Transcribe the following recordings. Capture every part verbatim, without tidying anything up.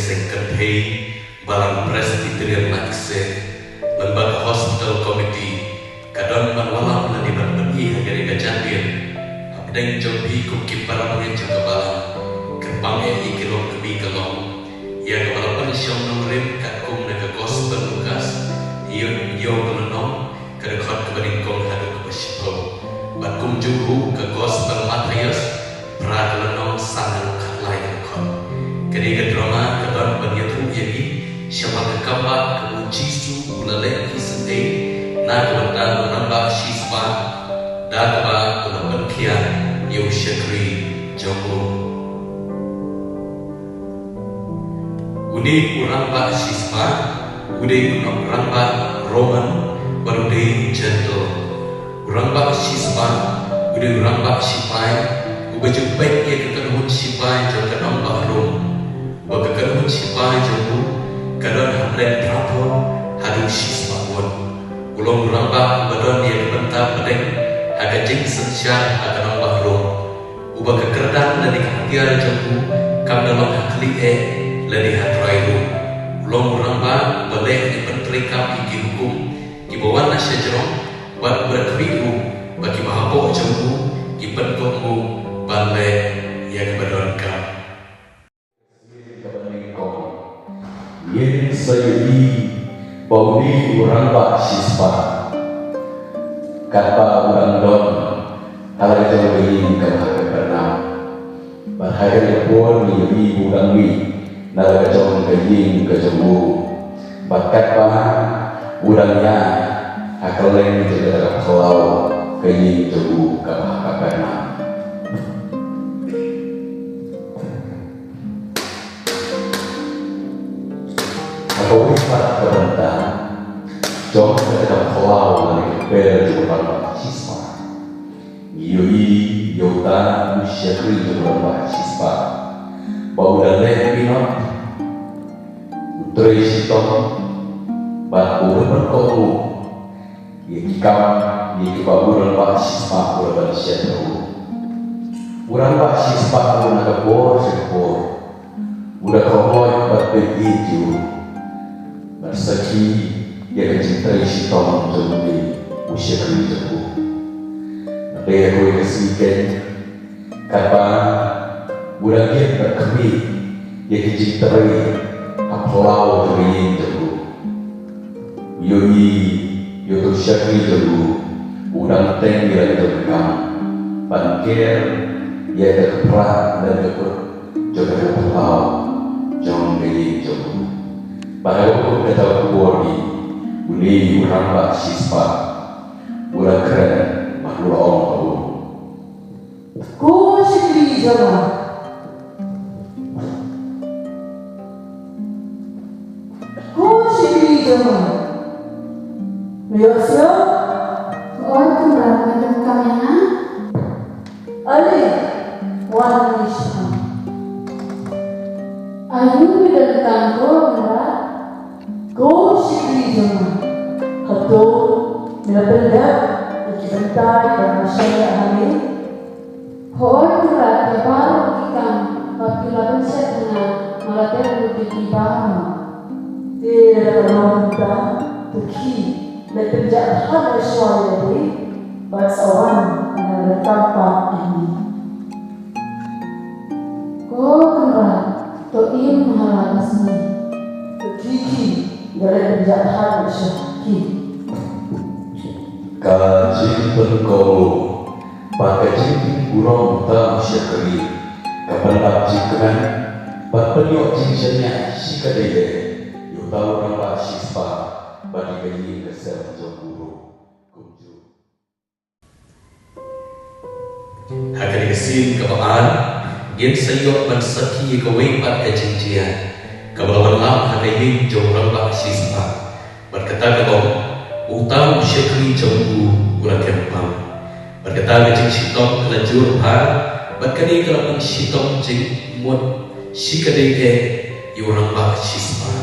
Seng kynthei Balang Presbyterian Laitkyrseh, lyngba ka Hospital Committee, ka don ban wallam lane ban pyni ha kane ka jingpyni hapdeng jong phi kum ki para bangeit jong ka balang, kyrpang eh ïa ki longkmie ka long, ïa kaba la pynshong nongrim katkum na ka Gospel Lukas, ïa, ïa ka lynnong, ka dkhot kaba nyngkong haduh kaba shiphew. Bad kumjuh ruh ka Gospel Mathaios, phra ka lynnong, san haduh khatlai ka dkhot. Kane ka drama ka don ban ïathuh ïa ngi shaphang ka kambah kaba u Jisu u la leh isynei na ka bynta u rangbah shispah, da kaba u la pynkhiah ïa u shakri jong u. Une u rangbah shispah u dei u rangbah Roman bad u dei gentle. U rangbah shispah u dei u rangbah shipai uba ju peit ïa ka kynhun shipai jong ka nongbah Rom. Ba ka kynhun shipai jong u ka don hapdeng phra phew haduh shispah ngut. U long u rangbah uba don ïa ka bynta pdeng ha ka jingsynshar ha ka nongbah Rom. Uba ka kyrdan lane ka hatiar jong u kam da long ha khlieh lane ha trai ruh. U long u rangbah uba leh ne pyntreikam ïa ki hukum kiba wan na shajrong, bad uba da khmih ruh ba kiba hapoh jong u ki pynkohnguh ban leh ïa kaba donkam. Ngin sa ïohi ba une u rangbah shispah katba u dang don ha la ka jong ka ïing kaba ha Kapernaum. Bad ha kane ka por ngi ïohi ba u dang mih na la ka jong ka ïing ka jong u. Bad katba u dang ïaid ha kylleng jong kata ka phyllaw ka ïing jong u kaba ha Kapernaum. Ha kawei pat ka bynta jong kata ka phyllaw lane ka pel jong u rangbah shispah, ngi ïohi ïa uta u shakri jong u rangbah shispah ba u da leh minot, u trei shitom, bad u da pynkohnguh ïa ki kam ïa kiba u rangbah shispah u da ban shet ha u. U rangbah shispah u na ka por sha ka por u da kynnoh bad peit ïa u bad sakhi ïa ka jingtrei shitom jong une u shakri jong u. Bad ha kawei ka sngi keiñ, katba u dang ïeng bad khmih ïa ki jingtrei ha phyllaw jong ka ïing jong u, u ïohi ïa uto u shakri jong u u dang teng ïa la ka jong ka kam ban ker ïa ka phra lane ka kut jong ka phyllaw jong ka ïing jong u. Bad ha kata ka por hi une u rangbah shispah u la kren bad u la ong ha u, Ko shakri jong nga. Ko shakri jong nga. Me ïohsngew? Hooid Kynrad, nga donkam ïa nga. Ale, wan ngi shong. Aïu me donkam ko Kynrad? Ko shakri jong nga. Hato me la pyndep ïa ki bynta ba nga shaniah ha me? Hooid Kynrad, ïa baroh ki kam ba phi la pynshet ha nga nga la dep lut ïa ki baroh. Te lada ka long kumta, to khie, leit pynjah bha lashwa ïa lade bad sa wan, nga la donkam pat ïa me. Ko Kynrad, to im ha la ka sngi. To khie khie, nga leit pynjah bha lashwa, khie. Ka jingpynkohnguh bad ka jingpynburom uta u shakri ka pyndap jingkmen bad pynïoh jingshaniah shikatdei eh ïa uta u rangbah shispah bad ïa ka ïing ka sem jong u ruh kumjuh. Ha kane ka sien kaba ar, ngin sa ïoh ban sakhi ïa kawei pat ka jingjia kaba la wanlam ha ka ïing jong u rangbah shispah. Bad kata ka long, uta u shakri jong u u la kem pang. Bad kata ka jingshitom ka la jur bha, bad kane ka la pynshitom jingmut shikatdei eh ïa u rangbah shispah.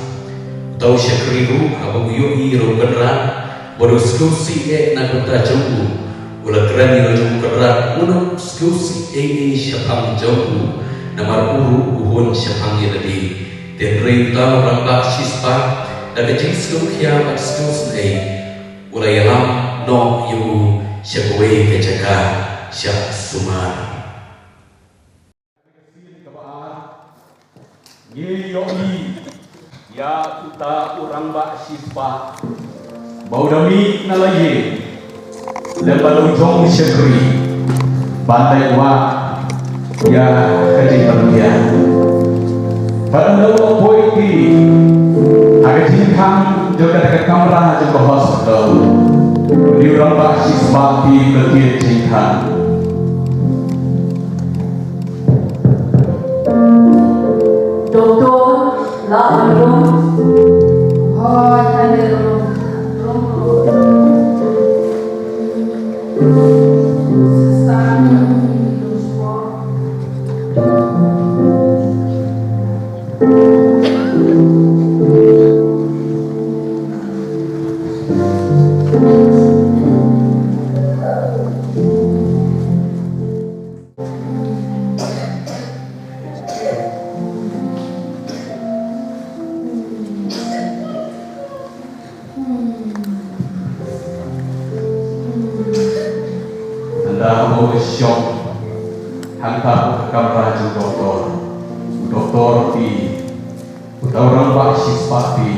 Uta u shakri ruh haba u ïohi ïa u Kynrad bad u sngewsih eh na ka bynta jong u, u la kren ïa u jong u Kynrad un ym sngewsih ei ei shaphang jong u, namar u ruh u hun shaphang ïa lade. Hynrei uta u rangbah shispah da ka jingsngewkhia bad sngewsynei u la ïalam noh ïa u sha kawei ka jaka sha sumar. Ngi ïohi ïa uta u rangbah shispah ba u da mih na la ïing lem bad u jong u shakri ban leit wad ïa ka jingpynbiang. Bad ynda u la poi kti ha ka jingkhang jong kata ka kamra jong ka hospital, une u rangbah shispah kti u la kit jingkhang. Doktor, lah ban rung? Hooid, ale rung. Rung, rung. Sister, rung, rung. Ynda u shong hangta ha ka kamra jong u doktor, u doktor u Uta u rangbah shispah kti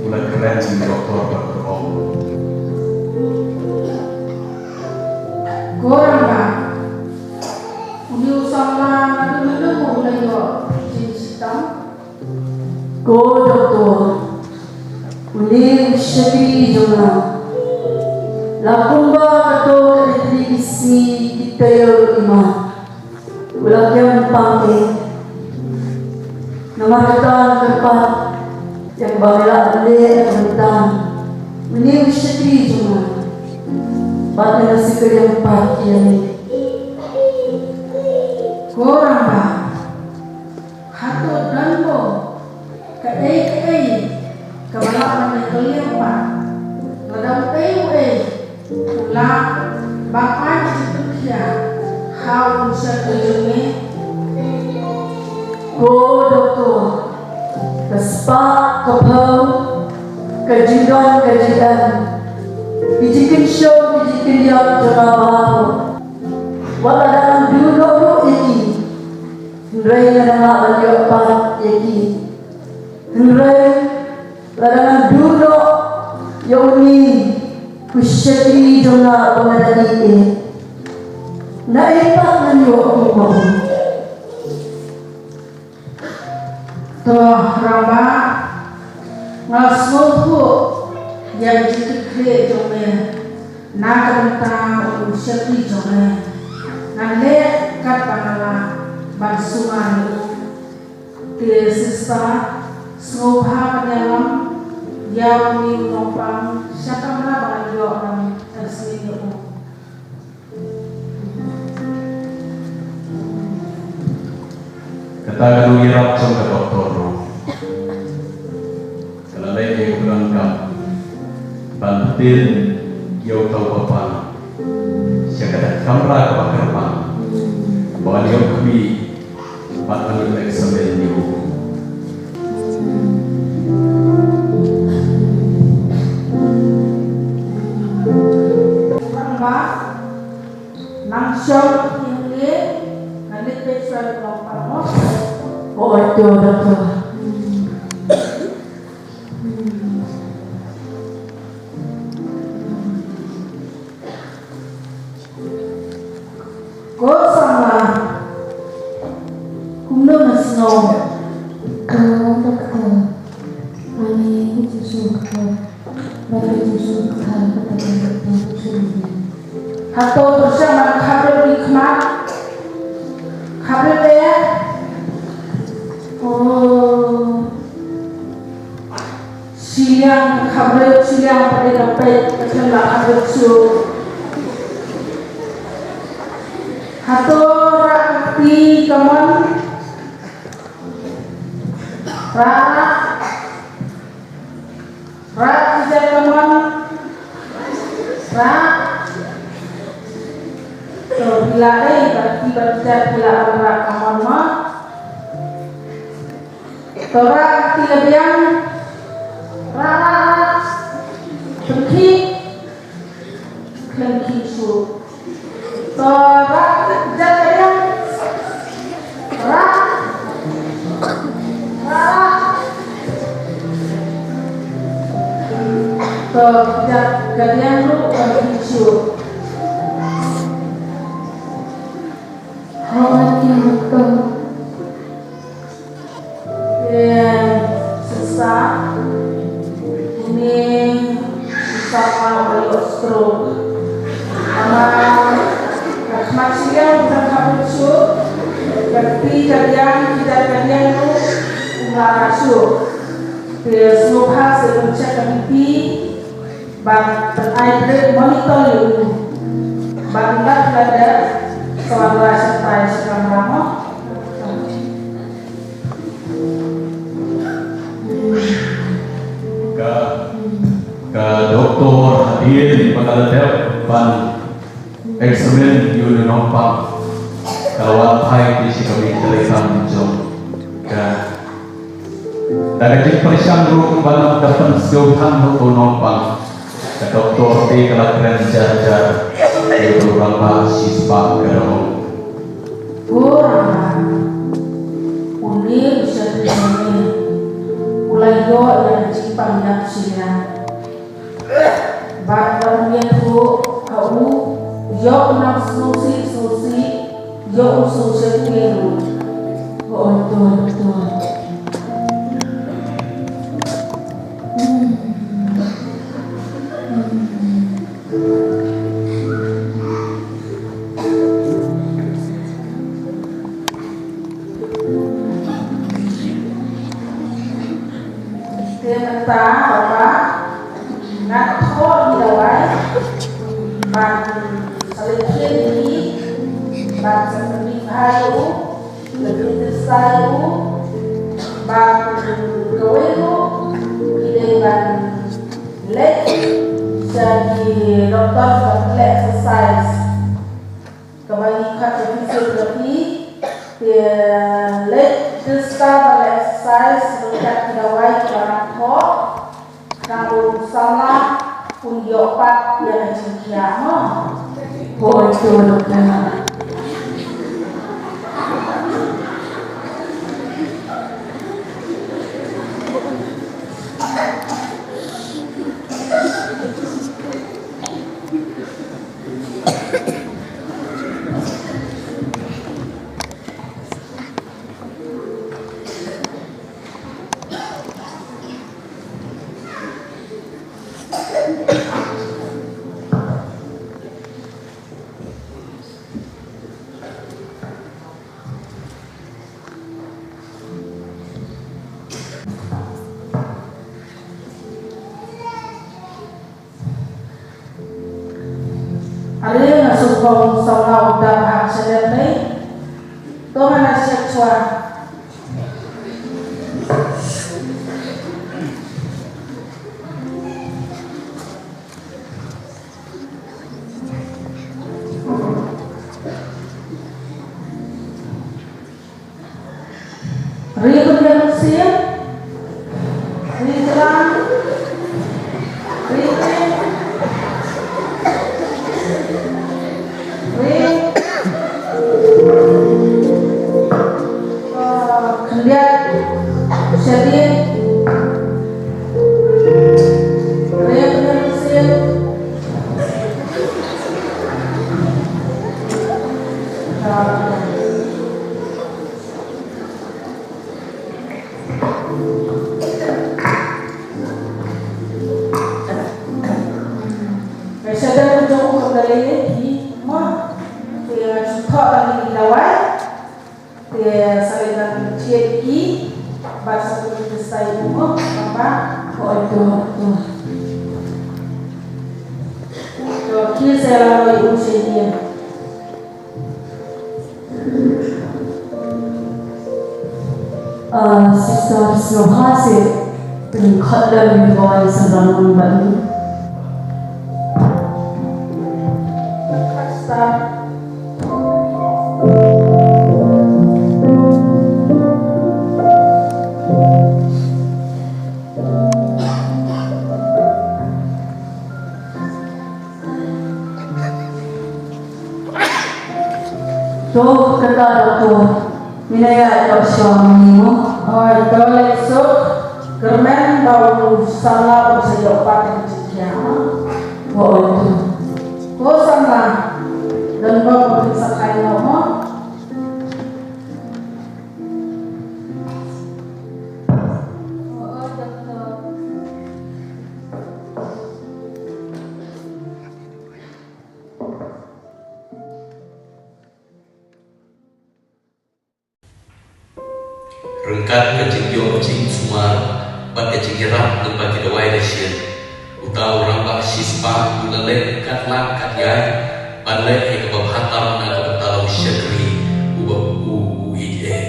u la kren ïa u doktor bad u ong, "Ko rangbah, une u samla naduh mynno u la ïoh jingshitom?" "Ko doktor, une u shakri jong nga, la kumba kato ka dei ki sngi ki taïew i ma." U la kem pang eh. Namar kata nga kyrpad ïa kaba me lah ban leh na ka bynta une u shakri jong nga. Bad nga la sngewthuh ïa ka pat ïa me. Ko rangbah, hato don mo kaei kaei kaba lah ban ïa kylliang pat? Lada uei uei u lah ban ai ka jingpynkhia ha u shakri jong me? Ko doktor, ka spah ka phew, ka jingdon ka jingem, ki jingkynshew ki jingkyndiap jong nga baroh, wat lada ngan duh noh ruh ïa ki, hynrei nga dang lah ban ïoh pat ïa ki. Hynrei lada ngan duh noh ïa une u shakri jong nga uba nga da ïeit, naei pat ngan ïoh kum ma u? To rangbah, nga sngewthuh ïa ka jingkitkhlieh jong me na ka bynta u shakri jong me. Ngan leh katba nga lah ban sumar ïa u. Te sister, sngewbha ban ïalam ïa une u nongpang sha kamra ba ngan ïoh ban ïasngewthuh ïa u. Kata ka nongïarap jong ka doktor ruh ka la leit ïa u nongkam ban pynbeit ïa uta u bapang sha kata ka kamra kaba kyrpang ba ngan ïoh khmih bad ban ïoh examine ïa u. Nang shong ïa ngi, ngan leit peit shuwa ïa u nongpang mo. Oh, to, to, to. Ko samla, kumno me sngew? Ko doktor, ani ki jingsngewkmen bad ki jingsngewkmen ka ta ka ta ka ta. Hato pyrshang ban khapriap ki khmat? Khapriap eh? Oh. Shiliang ka khapriap, shiliang pat ka peit, ka khlem lah khapriap shuh. Hato rah ka kti ka mon? Rah, rah. Rah ki jait ka mon? Rah. To phi lah ei, bad ki bad ki jait phi lah ban rah ka mon mo? To rah kti ka diang. Rah, rah, rah. Khlem khih. Khlem khih shuh. To rah kjat ka diang. Rah. Rah. To kjat ka diang ruh khlem khih shuh. Hawai ki mutum. Te shisha une u samla u la ïoh stroke. Namar ka khmat shiliang u dang hap shuh, ka kti ka diang, ka kti ka diang ruh u la rah shuh. Te sngewbha sa ïa check ka B P. Bad pynai drip monitor ïa u. Bad lada lada sa wan rah shatai sha kamra mo. Ka, ka doktor hadien ba ka la dep ban examine ïa u nongpang, ka la wan phai te sha ka mei treikam jong ka. Da ka jingpyrshang ruh ba la dep pynsngewthuh ïa u nongpang, ka doktor te ka la kren jar jar ïa u rangbah shispah ka dong. Ko rangbah, une u shakri jong me u la ïoh ïa ka jingpang ïap shiliang. Bad wat ïathuh ha u, ïoh u nang sngewsih sngewsih, ïoh u sngewsih ïa u. Ko oi to to. Te mynta, Baba, nga thoh ïa ki dawai ban sa leit khie ïa ki, ban sa pynbha ïa u, ban pynbha ïa u, ban kawei ruh ki dei ban leit sha ki doktor ban leh exercise. Kaba ngi khot ka physiotherapy, te leit register ban leh exercise, leit kat ki dawai kiba nga thoh, nang u samla un ïoh pat ïa ka jingkhiah mo. Hooid to doktor. Are nga sngewbha u samla u dap ha ka shalem nei. To ngan ïa check shuwa. Ri khyndiat mynsiem. Ri jlan. Ri pyrshah. Ri, ah, khyndiat shadien. Ri khyndiat mynsiem. Ah. Ka shadien ka jong u kam da lei lei ki mo. Te nga ju thoh tang ïa ki dawai. Te sa leit ban thied ïa ki bad sa pynregister ïa u mo. Papa, hooid to to. To khie sa la loi u shadien. Ah, sister, sngewbha seh pynkhot lem ïa ka dawai sa dang bad ngi. Sister. To kata doktor, mynta ïa ïoh shuwa mynne mo. Hooid, to leit suk. Kyrmen ba u samla un sa ïoh pat ïa ka jingkhia mo. Hooid to. Ko samla, don ba u pynsakai noh mo. Ryngkat ka jingïoh jingsumar bad ka jingïarap lyngba ki dawai dashin, uta u rangbah shispah u la leh katlang katïai ban leh ïa kaba bha tam na ka bynta u shakri uba u u ïeit eh.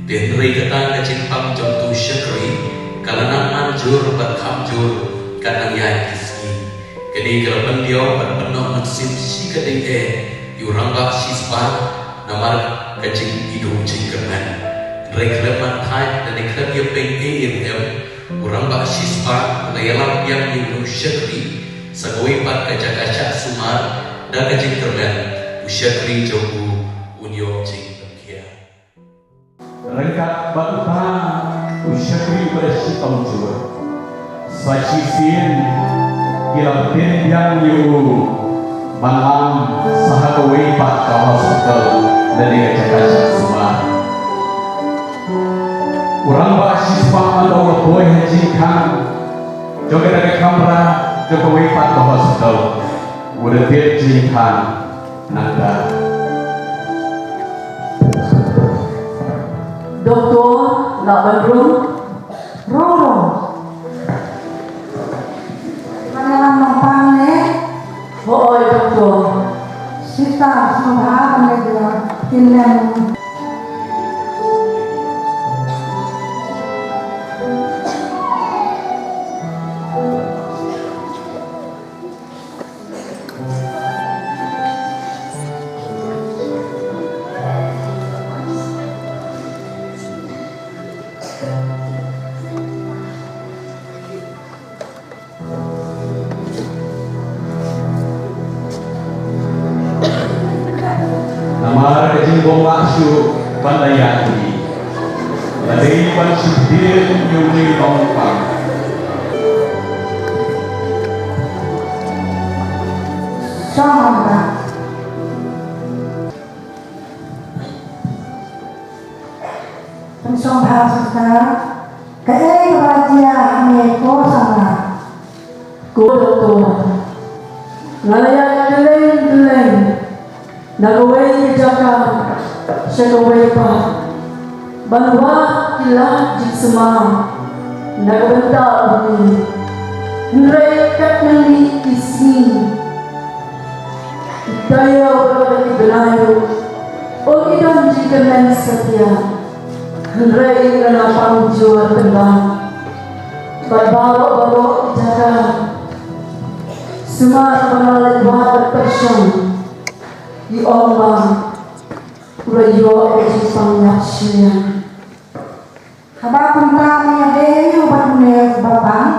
Te hynrei kata ka jingpang jong utu u shakri ka la nang man jur bad kham jur katba ïaid ki sngi. Kane ka la pyndiaw bad pynnoh mynsiem shikatdei eh ïa u rangbah shispah namar ka jingïoh jingkyrmen. Hynrei khlem man thait lane khlem ïapeit ei ei ruh em, u rangbah shispah u la ïalam biang ïa u shakri sa kawei pat ka jaka shah sumar da ka jingkyrmen, u shakri jong u un ïoh jingpynkhiah. Ryngkat bad uta u shakri uba da shitom jur, sa shisien ki la pynbiang ïa u ban lam sa ha kawei pat ka hospital lane ka jaka shah sumar. U rangbah shispah ynda u la poi ha jingkhang jong kata ka kamra jong kawei pat ka hospital, u da thied jingkhang nangta. Doktor, lah ban rung? Rung, rung. Ban ïalam nongpang ne? Hooid, doktor. Sister, sngewbha ban leit ïa kin lem. Namar ka jingbym lah shuh ban da ïaid hi. La dei ban sheptieng ïa une u nongpang. Shong hangne. Pynshong bha sister. Kaei kaba la jia hangne ko samla? Ko doktor, nga la ïaid kylleng kylleng na kawei ka jaka sha kawei pat ban wad ki lad jingsumar na ka bynta une. Hynrei kat nangne ki sngi, ki taïew bad ki bnai ruh ym i don jingkyrmen satia. Hynrei nga la pang jur pynban bad baroh baroh ki jaka sumar ba nga la leit wad bad pyrshang, ki ong ba u la ïoh ka jingpang ïap shiliang. Haba kumta me ïadei aïu bad une uba pang?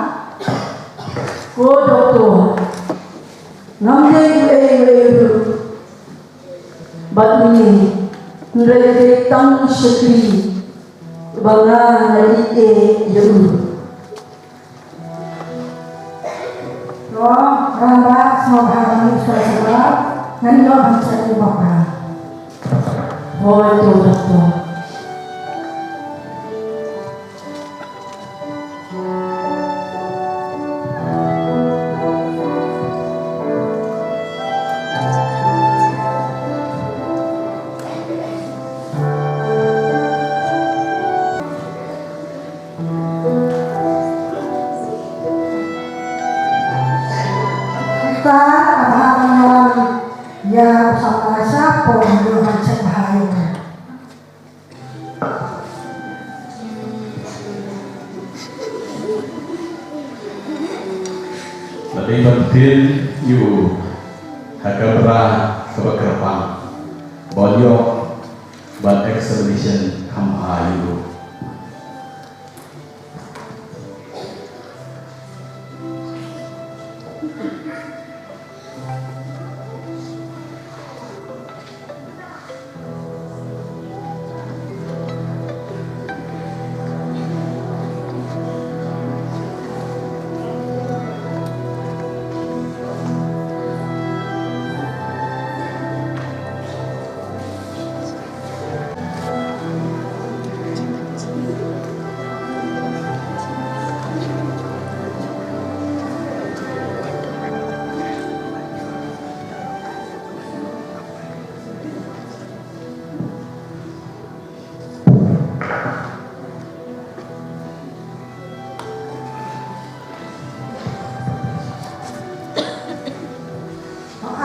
Ko doktor, ngam dei uei uei ruh bad une, hynrei dei tang u shakri uba nga la ïeit ïa u. To, rangbah, sngewbha ban leit sha hospital, ngan ïoh ban check ïa u ba pang. Hooid to, doktor. Sister, aba ha ban ïalam ïa u samla sha pdeng ïa u ban check bha ïa u. Lada ban pynïoh ha ka kamra kaba kyrpang, ban ïoh ban examination kham bha ïa u.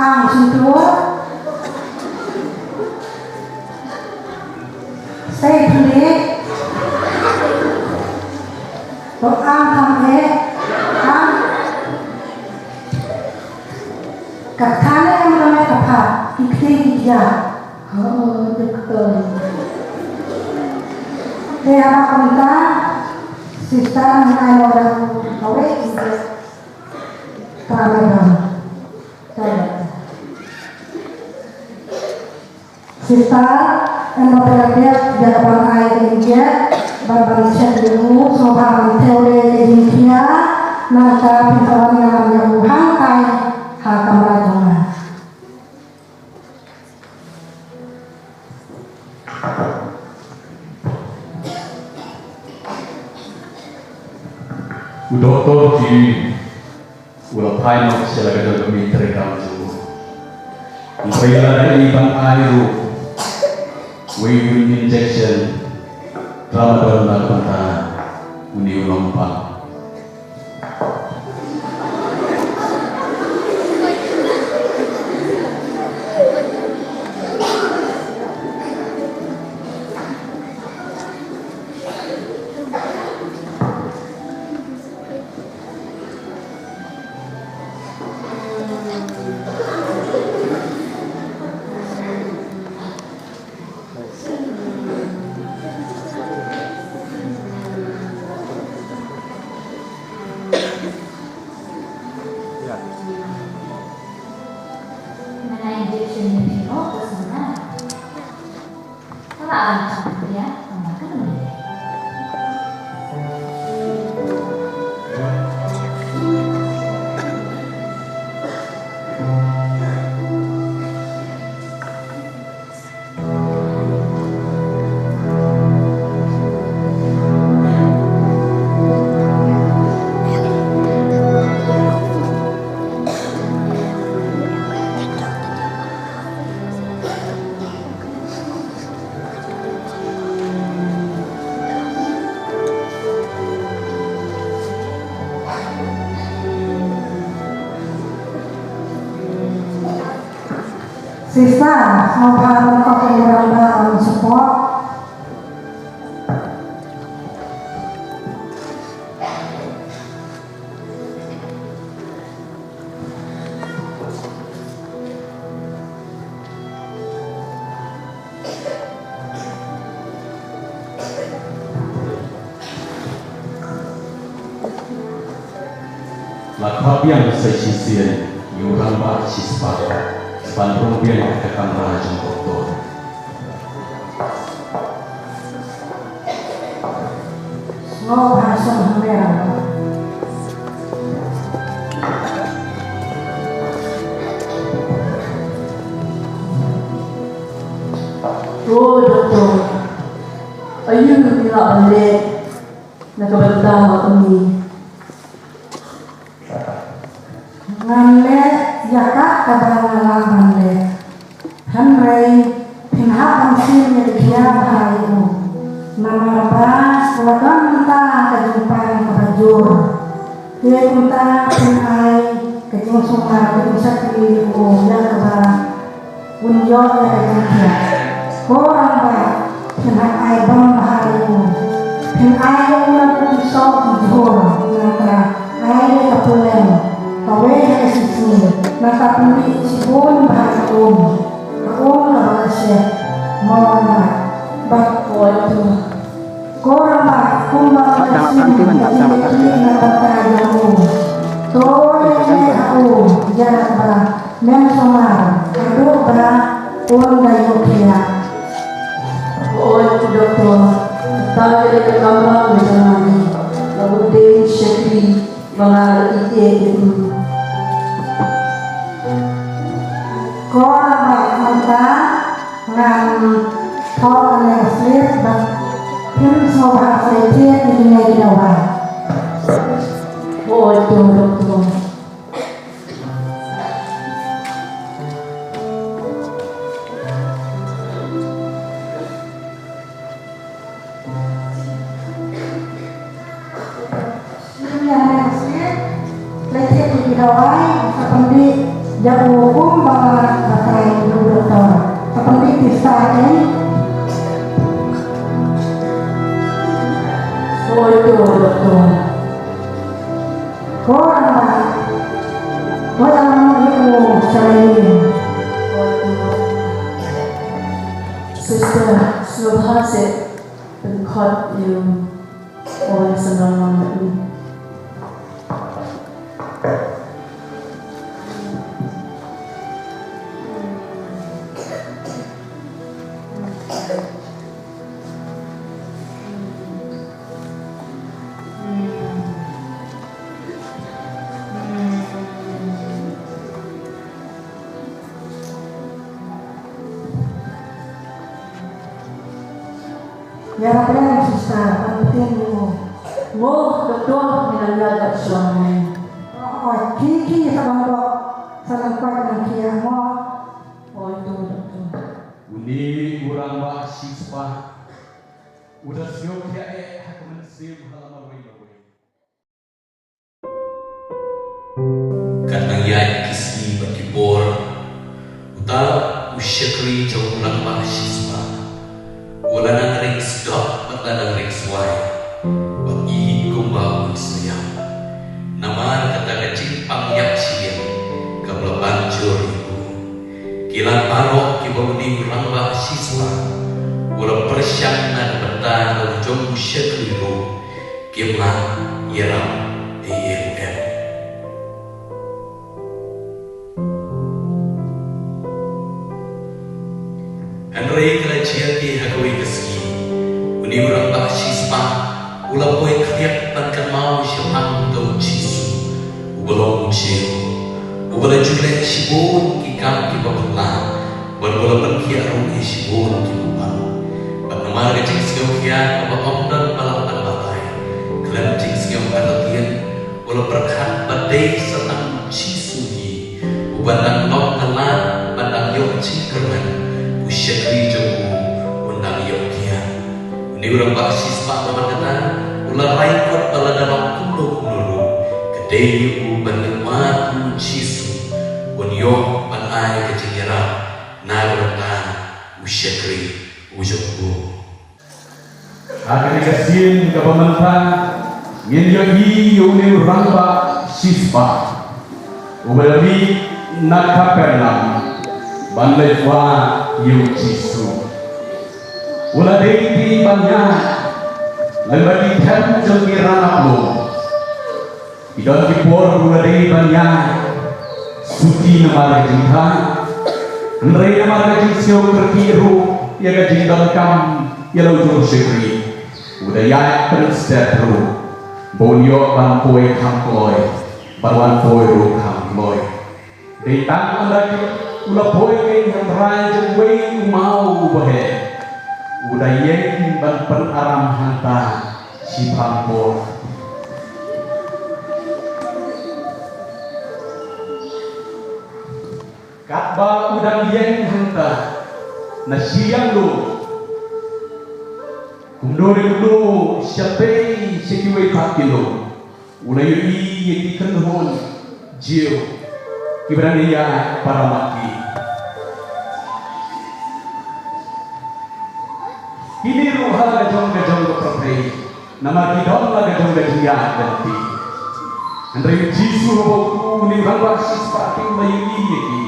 Ang shintur. Sei pyndik. Ang tham eh. Ang. Ka kane em ka met ka pha ki kti ki kya. Oh, doktor. Te haba kumta, sister, ngan ai mo da kawei ki kya. Tramadol. Tramadol. Sister, em ba pynlait ïa ka ban ai ka injek, ban ban check ïa u, sngewbha ban thew leh ïa ka jingkhia, nangta phin sa wan ïalam ïa u hangtai ha kamra jong nga. U doktor G. U la phai noh sha la ka jong ka mei treikam jong u. U peit lada i ban ai ruh wei u injection tramadol na ka bynta une u nongpang. Sister, sngewbha ban kok ïa u rangbah ban support. La khot biang sa shisien ïa u rangbah shispah ban rung biang ha ka kamra jong u doktor. Sngewbha shong hangne rangbah. O doktor, aïu ngi lah ban leh na ka bynta ma u ngi? Ngan leh ïa kat kaba nga lah ban leh. Hynrei phin hap ban shim ïa ka jingïaid bha ïa u. Namar ba la don mynta ka jingpang kaba jur. Te kumta phin ai ka jingsumar ka jingshakri ïa u ïa kaba un ïoh ïa ka jingthiah. Ko rangbah, phin hap ai bam bha ïa u. Phin ai ïa u na ka jingsoh jingkhur, nangta ai ïa ka puleng kawei ha ka shisngi, nangta pynmih shibun bha ïa u. Ka um kaba la shet, mo rangbah, bad ko ïa u. Ko rangbah, kumba ka shim ka jingïaid na ka bynta jong u. To ïa ha u ïa ba men sumar haduh ba un da ïoh khiah. Oi u doktor, ta ïa ka kamra me jong nga ni, ba u dei shakri ba nga la ïeit ïa u. Ko ba mynta ngan thoh kane ka slip ba phin sngewbha sa ïeit ïa kine ki dawai. Oi to doktor. Ïa ne ka sien, leit ïa ki dawai, sa pyndih ïa u kum ba nga batai ïa u doktor. Sa pyndih pisa kein. Oi to doktor. Ko Rama, ko Rama ïa u Sarain. Sister, sngewbha seh pynkhot ïa u. Oi, sa nang nang ïa u. Ïarap ïa u sister, ban pyntieng ïa u. Mo, doktor, ngi nang ïaid shuwa mo. Oh, oh, ki, ki, sa ban dok, sa nang koit nang ki ïa mo. Oh, to, doktor. Une u rangbah shispah u da sngewthiah eh ha ka mynsiem ha la marwei marwei. Kat nang ïaid ki sngi bad ki por, uta u shakri jong u rangbah shispah u la nang ring sdok bad la nang ring swai, bad i kumba un sngewthuh. Namar kata ka jingpang ïap shiliang kaba la ban jur ïa u. Ki lad baroh kiba une u rangbah shispah u la pyrshang na ka bynta ka jong u shakri ruh kim lah ïarap ei ei ruh em. Hynrei ka la jia te ha kawei ka sngi, une u rangbah shispah u la poi khlieh ban kynmaw shaphang uta u Jisu uba long u Jiw, uba la ju leh shibun ki kam kiba phylla, bad uba la pynkhiah ruh ïa shibun ki bymman. Bad namar ka jingsngewkhia kaba ym don ba lah ban batai, khlem jingsngewkata tien, u la pyrkhat ba dei sa tang u Jisu hi uban dang long ka lad ban dang ïoh jingkyrmen, u shakri jong u un dang ïoh khiah. Une u rangbah shispah namar kata u la rai kot ba lada long kumno kumno ruh, ka dei ïa u ban leit wad u Jisu un ïoh ban ai ka jingïarap na ka bynta u shakri u jong u. Ha kane ka sien kaba mynta ngin ïohi ïa une u rangbah shispah uba la mih na Kapernaum ban leit wad ïa u Jisu. U la dei te ban ïaid lem bad ki them jong ki ranab lum. Ki don ki por u la dei ban ïaid suti namar ka jingthait, hynrei namar ka jingsngew kyrkieh ruh ïa ka jingdonkam ïa la u jong u shakri, u da ïaid pynsted ruh ba un ïoh ban poi kham kloi bad wan poi ruh kham kloi. Dei tang ynda u la poi kein hynrei jong uwei u maw uba heh, u da ïeng ban pynaram hangta shiphang bor. Katba u dang ïeng hangta na shiliang lum, kumno re kumno sha pei sha kiwei pat ki lum, u la ïohi ïa ki kynhun Jiw kiba dang ïaid para ma ki. Kine ruh ha la ka jong ka jong ka pyrthei, namar ki don la ka jong ka jingïaid lynti. Hynrei u Jisu haba u, une u rangbah shispah te u la ïohi ïa ki,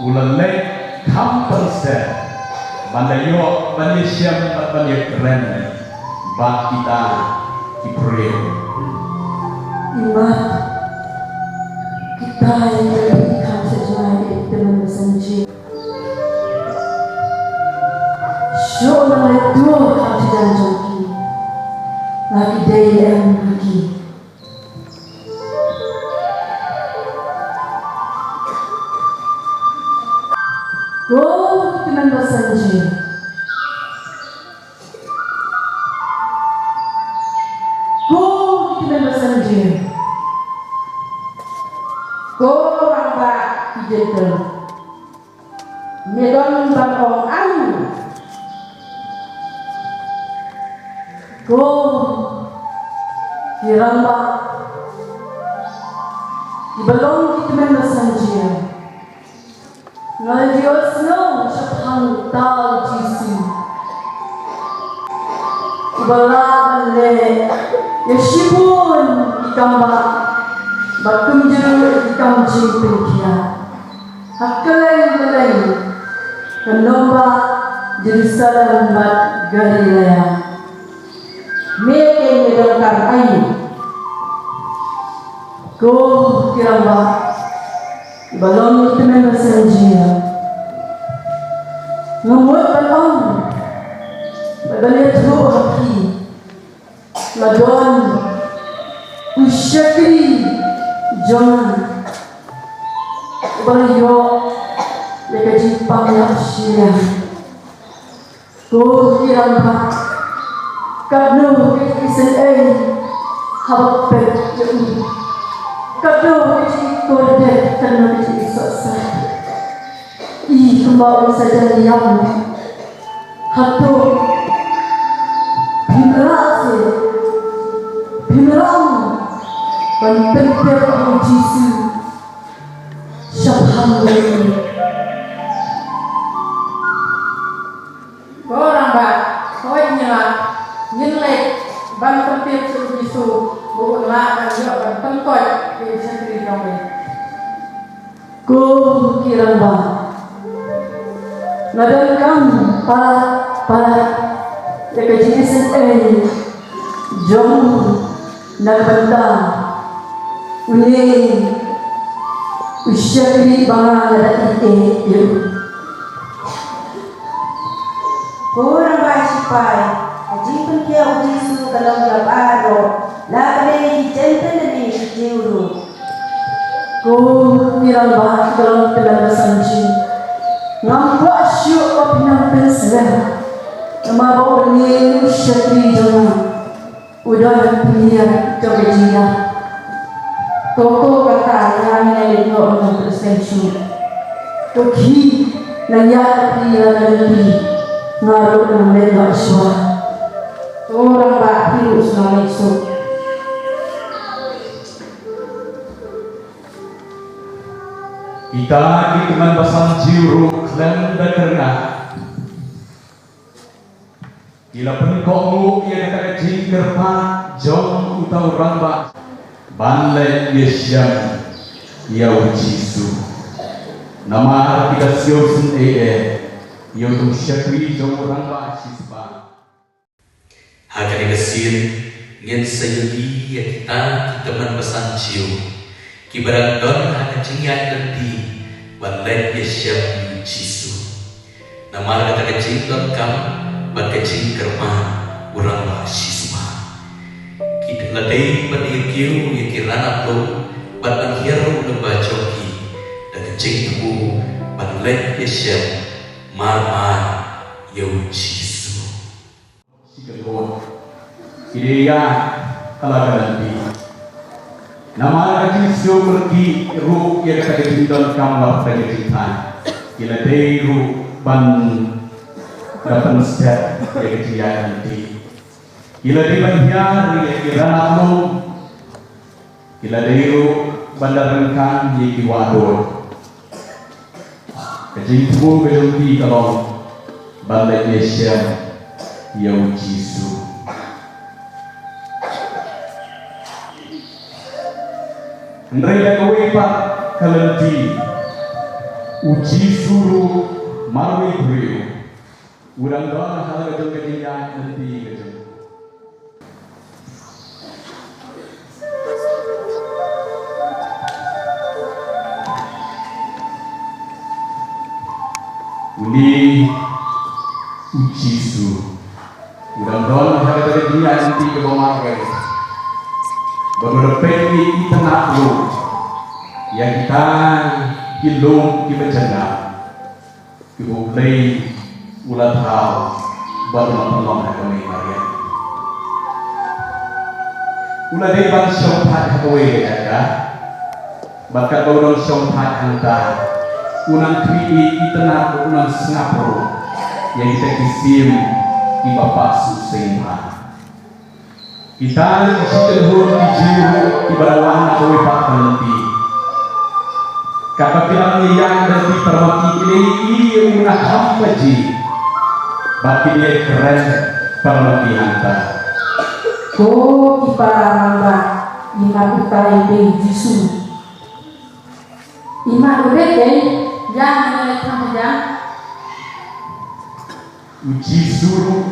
u la leit kham pynsted ban da ïoh ban ïashem bad ban ïakren bad kita ki briew. I Mat, Ai, kam sa jngai ïa ki tymmen basan jia. Shuh nang leit dur ha ki jong ki. La ki dei em ha ki. Ko ki tymmen basan jia. Ko ki tymmen basan jia. Ko rangbah Ki Jyntl. Me don ban ong aiu? Ko ki rangbah kiba long ki tymmen basan jia. Nga la ïohsngew shaphang uta u Jisu uba la ban leh ïa shibun ki kambah bad kumjuh ïa ki kam jingpynkhiah ha kylleng kylleng ka nongbah Jerusalem bad Galilea. Me keiñ me donkam aiu? Ko ki rangbah kiba long ki tymmen basan jia, nga mut ban ong bad ban ïathuh ha phi, la don u shakri jong nga uba la ïoh ïa ka jingpang ïap shiliang. Ko ki rangbah, katno ka jingisynei haba pep ïa u, katno ka jingkordit, katno ka jingisuk sah. I kumba un sa jan ïam. Hato phim lah seh, phim lah ban pyntip ha u Jisu shaphang jong u? Ko rangbah, hooid ngi lah, ngin leit ban pyntip sha u Jisu ba un lah ban ïoh ban pynkoit ïa u shakri jong ngi. Ko ki rangbah, nga donkam palat palat ïa ka jingisynei jong u na ka bynta une u shakri ba nga la ïeit ïa u. Ko rangbah shipai, ka jingpynkhiah u Jisu ka long kaba ar ruh, la ka dei ki Jentil ne ki Jiw ruh. Ko ki rangbah kiba long ki tymmen basan jia, ngam kwah shuh ba phin nang pynslem, namar ba une u shakri jong nga u don ha pyrthei jong ka jingïap. To, to kata, ïa ngi nang leit noh, nang pynslem shuh. To khie, nang ïaid ha pyrthei, ïa ngi, nga ruh nang leit noh shuwa. To rangbah, phi ruh shu nang leit shuh. Kita ki tymmen basan jia ruh khlem da kyrngah ki la pynkohnguh ïa kata ka jingkyrpad jong uta u rangbah ban leit ïashem ïa u Jisu. Namar ki da sngewsynei ïa uta u shakri jong u rangbah shispah. Ha kane ka sien ngin sa ïohi ïa kita ki tymmen basan jia kiba dang don ha ka jingïaid lynti ban leit ïashem ïa u Jisu. Namar kata ka jingdonkam bad ka jingkyrpad u rangbah shispah. Ki la dei ban ïa kiew ïa ki ranab lum bad ban hiar ruh lyngba jong ki da ka jingthmu ban leit ïashem mar mar ïa u Jisu. Shi ka dor ki dei ïa ka la ka lynti. Namar ka jingsngew kyrkieh ruh ïa kata ka jingdonkam bad ka jingthait, ki la dei ruh ban da pynstep ïa ka jingïaid lynti. Ki la dei ban hiar ïa ki ranab lum. Ki la dei ruh ban da ryngkang ïa ki wah dur. Ka jingthmu ka jong ki ka long ban leit ïashem ïa u Jisu. Hynrei da kawei pat ka lynti, u Jisu ruh marwei briew u dang don ha la ka jong ka jingïaid lynti ka jong u. Ïa u Jisu u dang don ha kata ka jingïaid lynti kaba marwei. Bad u da peit ïa i tnat ruh ïa kita ki lum kiba jngai kiba U Blei u la thaw bad u la pynlong ha ka mei mariang. U la dei ban shongthait ha kawei ka jaka. Bad katba u dang shongthait hangta, u nang khmih ïa i tnat, u nang sngap ruh ïa kita ki sim kiba pah sngewsih bha. Kita ki shiteng hun ki Jiw kiba la wan na kawei pat ka lynti, katba ki la ïaid lynti para marti, ki la ïohi ïa u na kham baji bad ki la kren para marti hangta: Ko ki para rangbah, imat utai u dei u Jisu. Imat u dei, ïa ngi leit thăm ïa. U Jisu ruh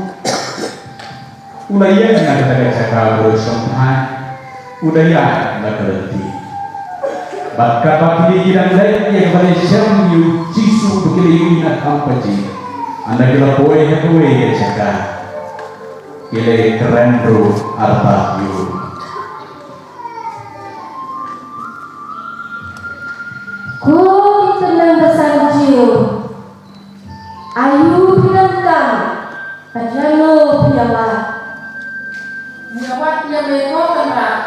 u la ïeng na kata ka jaka ba u shongthait, u da ïaid na ka lynti. Bad katba kine ki dang leit ïa kaba leit shem ïa u Jisu ba ki la ïohi na kham baji, ynda ki la poi ha kawei ka jaka, ki la kren ruh artat ïa u. Ko ki tymmen basan Jiw, aïu phi donkam bad ïano phi ïa wad? Ngi ïa wad ïa me ko Kynrad,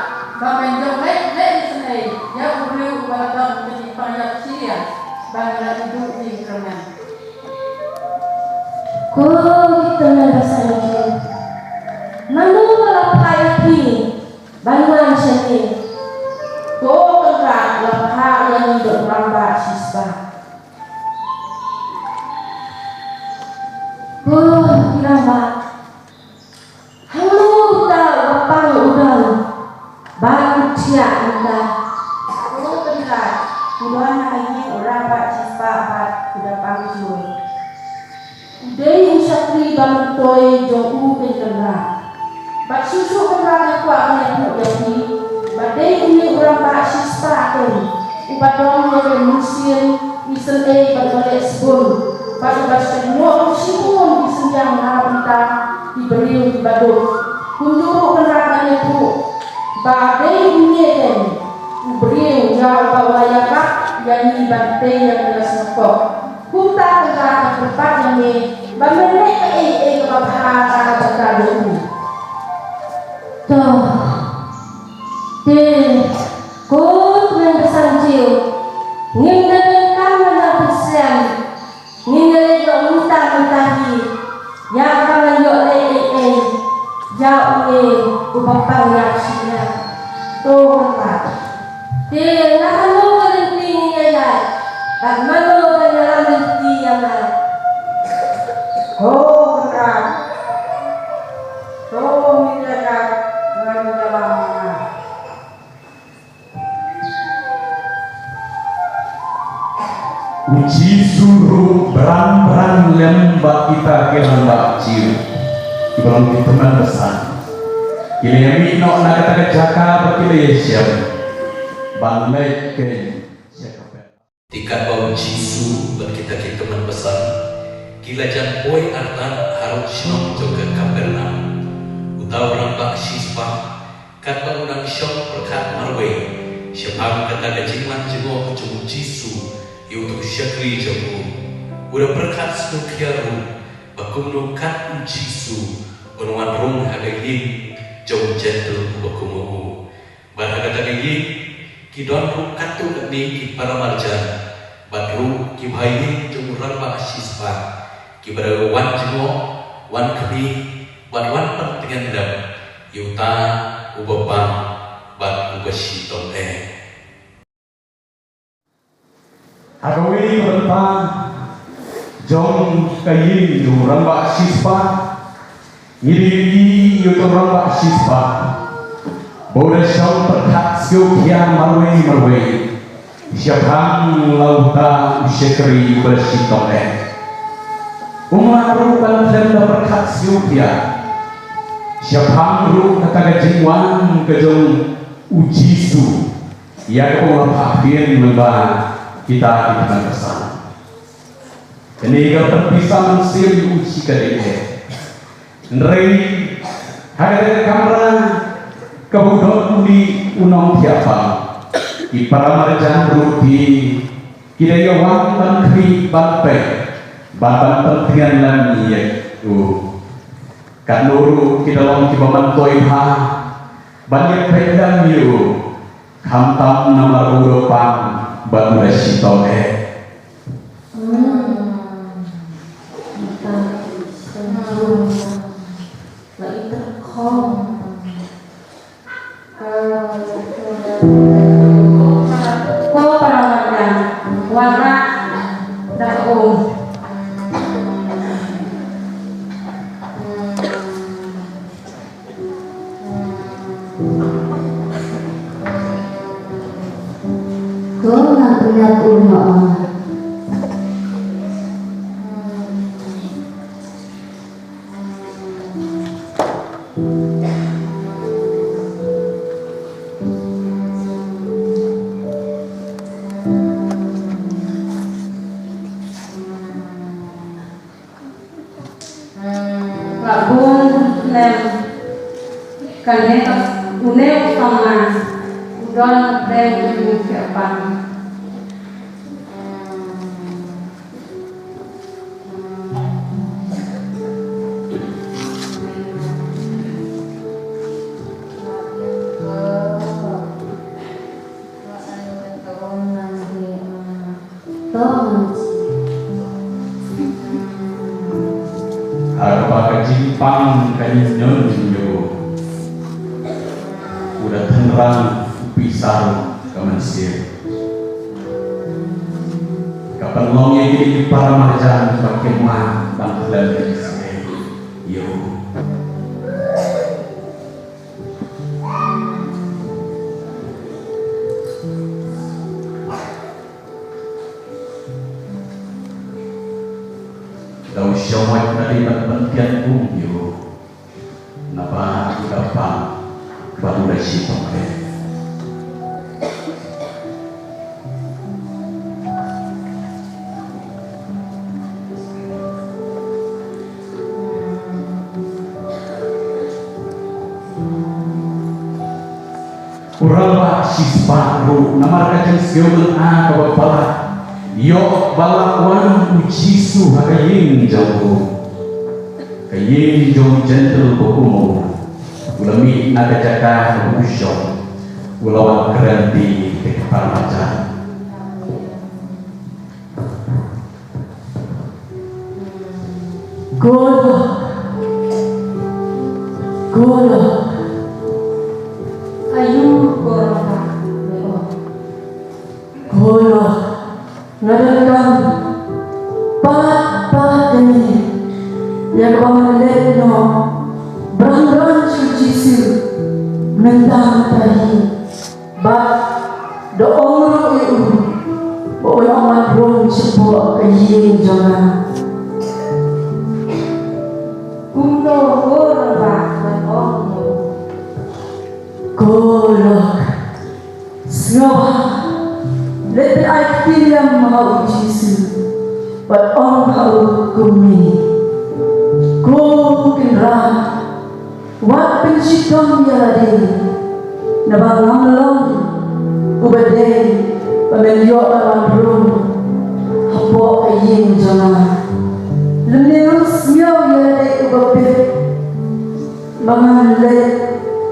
ba men ïoh leit leit isynei ïa u briew uba la don ka jingpang ïap shi ïa, ba ngi la ïoh duh jingkyrmen. Ko ki tymmen basan Jiw, mano ba la phah ïa phi ban wan shane? Ko Kynrad, la phah ïa ngi da u rangbah shispah. Ko ki rangbah, hangno uta uba pang u don ban thiah mynta? Ko Kynrad, u don ha ïing u rangbah shispah bad u da pang jur. U dei u shakri ba myntoi jong u Kynrad. Bad shuh shuh Kynrad nga kwah ban ïathuh ïa phi ba dei une u rangbah shispah keiñ uba don ïa ka mynsiem isynei bad uba leh sbun, bad uba shah ñiuh shibun ki synñiang na ka bynta ki briew kiba duk. Kumjuh ruh Kynrad ngan ïathuh ba dei une keiñ u briew ïa uba u la ïarap ïa ngi ban tei ïa ka sngewthuh. Kumta Kynrad nga kyrpad ïa me ba men leh kaei kaei kaba bha ha ka bynta jong u. To, te ko tymmen basan Jiw, ngim da donkam ban nang pynslem, ngin ïaleit noh mynta mynta hi. Ïa kaba ngan ïoh leh ei ei ïa une uba pang ïap shi ïa. To Kynrad. Te na kano ka lynti ngin ïa ïaid bad mano ban ïalam lynti ïa nga? Ko Kynrad, to ngin ïa ïaid, ngan ïalam ïa nga. U Jisu ruh bran bran lem bad kita ki rangbah Jiw kiba long ki tymmen basan. Ki la ïa mih noh na kata ka jaka ba ki la ïa shem ban leit keiñ sha Kapernaum. Te katba u Jisu bad kita ki tymmen basan ki la jan poi artat harud shnong jong ka Kapernaum, uta u rangbah shispah, katba u dang shong pyrkhat marwei shaphang kata ka jingwan jngoh jong u Jisu ïa uto u shakri jong u, u da pyrkhat sngewkhia ruh ba kumno kat u Jisu un wan rung ha ka ïing jong u Jentil uba kum u. Bad ha kata ka ïing ki don ruh katto katne ki para marjan bad ruh ki bahaïing jong u rangbah shispah, kiba da wan jngoh, wan khmih bad wan pyntngen lem ïa uta uba pang bad uba shitom eh. Ha kawei ka bynta jong ka ïing jong u rangbah shispah, ngi ïohi ïa uto u rangbah shispah ba u da shong pyrkhat sngewkhia marwei marwei shaphang la uta u shakri uba da shitom eh. Um lah ruh ban khlem da pyrkhat sngewkhia shaphang ruh kata ka jingwan ka jong u Jisu ïa kaba u la phah pdiang lyngba kita ki tymmen basan. Kane ka pynpisa mynsiem ïa u shi katdei eh. Hynrei ha kane ka kamra kaba u don une u nongthiah pang, ki para marjan ruh ki, ki da ïa wan ban khmih ban peit bad ban pyntngen lem ïa u. Katno ruh ki da long kiba myntoi bha ban ïa peit lem ïa u. Khamtam namar u da pang bad u da shitom eh. Ko para marjan, wan rah da ka um. Ko nga pynïap u ma ong. Nga bun lem kane une u samla u don pdeng u thiah pang. Ha kaba ka jingpang ka jingñion ñion, u da tynrang u pisa ruh ka mynsiem. Ka pynlong ïa kine ki para marjan ba kim lah ban khlem ïa u. Da u shong wait na dei ban pyntian kum ïa u. Naba u da pang bad u da shitom eh. U rangbah shispah ruh namar ka jingsngew mynta kaba palat, ïoh ba la wan u Jisu ha ka ïing jong u, ka ïing jong u Jentil ba kum u. U la mih na ka jaka kaba u shong, u la wan kren bad ki para marjan. Ko lok. Ko lok. Aïu ko lok? Ko lok. Nga donkam pat pat kane ïa kaba ngan leit noh bran bran sha u Jisu mynta mynta hi. Bad da ong ruh ïa u ba un ym wan rung shapoh ka ïing jong nga. Kumno ko rangbah ban ong ïa u? Ko lok, sngewbha leit pyn-ai ktien ïa ma u Jisu bad ong ha u kumne: Ko Kynrad, wat pynshitom ïa lade, naba ngam long uba dei ba men ïoh ban wan rung hapoh ka ïing jong nga. Lymne ruh sngew ïa lade uba bit ba ngan leit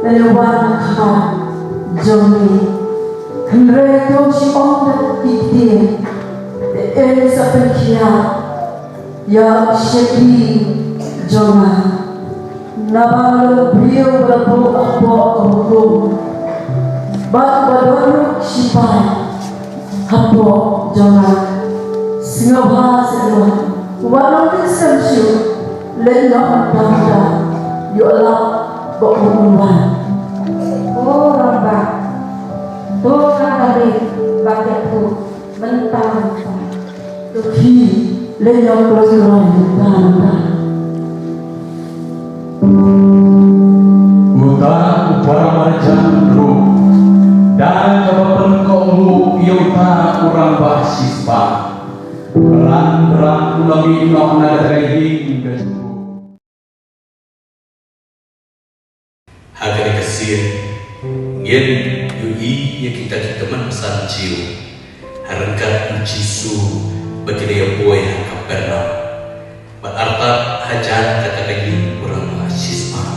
ban wan ha khmat jong me. Hynrei to shu ong da ki ktien, te yn sa pynkhia ïa u shakri jong nga. Naba nga long u briew ba la buh hapoh ka hukum bad ba don ruh ki shipai hapoh jong nga. Sngewbha seh noh, wat nang kynshem shuh, leit noh mynta mynta, ïoh lap ba un wan. Ko rangbah, to nga ka leit bad ka thuh mynta mynta. To phi leit noh kloi kloi mynta mynta. Uta u para marjan ruh da kaba pynkohnguh ïa uta u rangbah shispah, bran bran u Long ïa u noh na ka ïing ka jong u. Ha kane ka sien ngin ïohi ïa kita ki tymmen basan Jiw ha ryngkat u Jisu ba ki la ïa poi ha Kapernaum. Bad artat hajan kata ka ïing u rangbah shispah.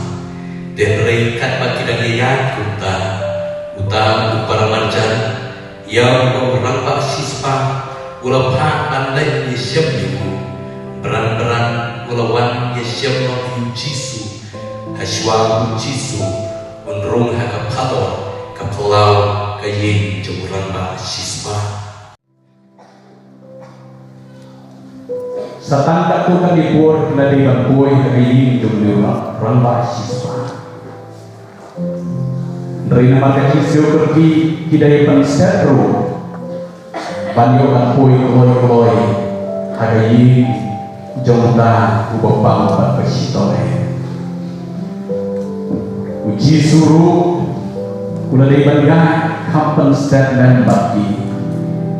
Te hynrei katba ki dang ïaid kumta, uta u paramarjan, ïa uba u rangbah shispah u la phah ban leit ïashem ïa u. Bran bran u la wan ïashem noh ïa u Jisu. Hashwa u Jisu un rung ha ka phalor, ka phyllaw ka ïing jong u rangbah shispah. Sa tang katto katne por ki la dei ban poi ha ka ïing jong u rangbah shispah. Hynrei namar ka jingsngew kyrkieh ki da ïa pynstet ruh ban ïoh ban poi kloi kloi ha ka ïing jong uta uba pang bad ba shitom eh. U Jisu ruh u la dei ban ïaid kham pynstet lem bad ki.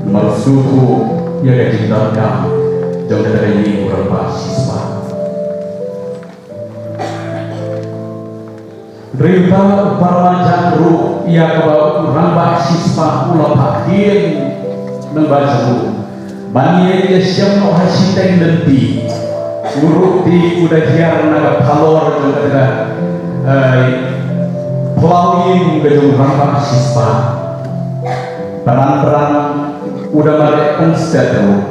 Namar u sngewthuh ïa ka jingdonkam jong kata ka ïing u rangbah shispah. Hynrei uta u paramarjan ruh ïa kaba u rangbah shispah u la phah ktien lyngba jong u ban ïa ïashem noh ha shiteng lynti. U ruh te u da hiar na ka phalor jong kata ka, eh, phyllaw ïing ka jong u rangbah shispah. Bran bran u da mareh pynstet ruh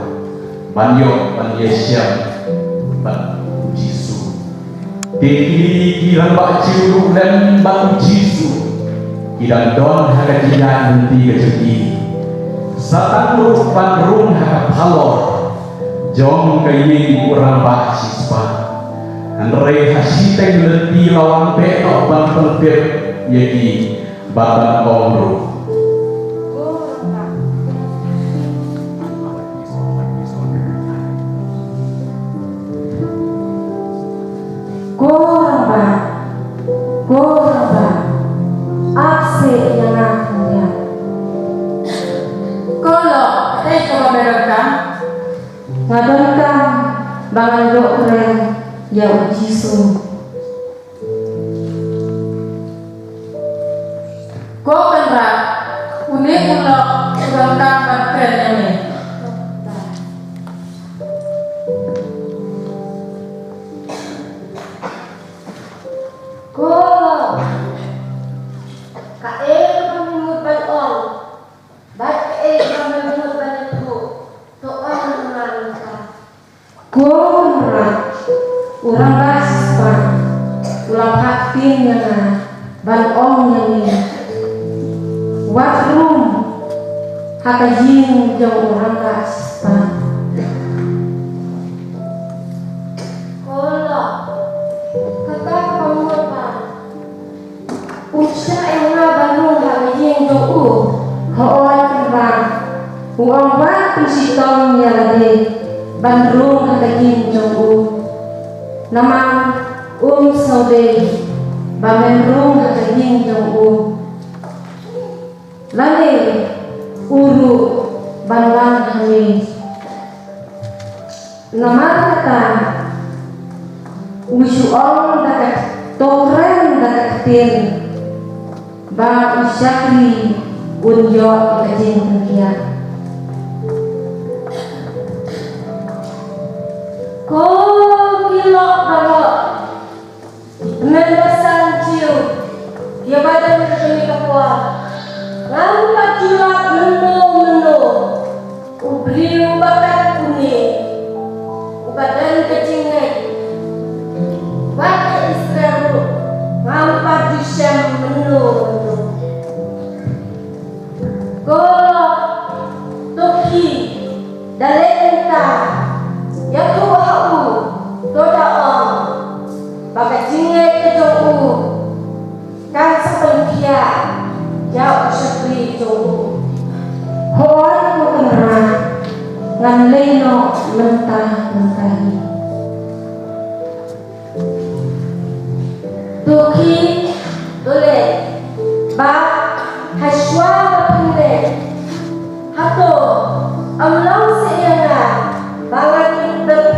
ban ïoh ban ïashem bad u Jisu. Te kine ki rangbah Jiw ruh lem bad u Jisu ki dang don ha ka jingïaid lynti ka jong ki. Sa tang ruh ban rung ha ka phalor jong ka ïing u rangbah shispah. Hynrei ha shiteng lynti la wan beit noh ban pyntip ïa ki bad ban ong ruh. Ko rangbah, ko rangbah, ap seh ïa nga khyndiat. Ko lok, kaei kaba me donkam? Nga donkam ba ngan ïoh kren ïa u Jisu. Ko Kynrad, une u lok u donkam ban kren ïa me. Ko lok, kaei kaba me mut ban ong? Bad kaei ba me mut ban ïathuh, to ong ma nga mynta. Ko Kynrad, u rangbah shispah u la phah ktien ïa nga ban ong ïa me, wat rung ha ka ïing jong u rangbah shispah. Ko lok, kata ka mut ba u shah ïa nga ban rung ha ka ïing jong u. Hooid Kynrad, u ong wat pynshitom ïa lade ban rung ha ka ïing jong u. Namar um sngewdei ba men rung ha ka ïing jong u, lane u ruh ban wan ha me. Namar kata u shu ong da ka, to kren da ka ktien ba u shakri un ïoh ka jingpynkhiah. Ko ki lok baroh, tymmen basan Jiw, ïa ba don ha kane ka por, ngam pat ju lap mynno mynno u briew ba kat une uba don ka jingngeit. Wat ha Israel ruh ngam pat ju shem mynno mynno. Ko lok, to khie, da leit mynta, ïathuh ha u, to da ong ba ka jingngeit ka jong u kan sa pynkhiah ïa u shakri jong u. Hooid ko Kynrad, ngan leit noh mynta mynta hi. To khie, to leit, bad hashwa ba phin leit, hato ym long seh ïa nga ba ngan pyntip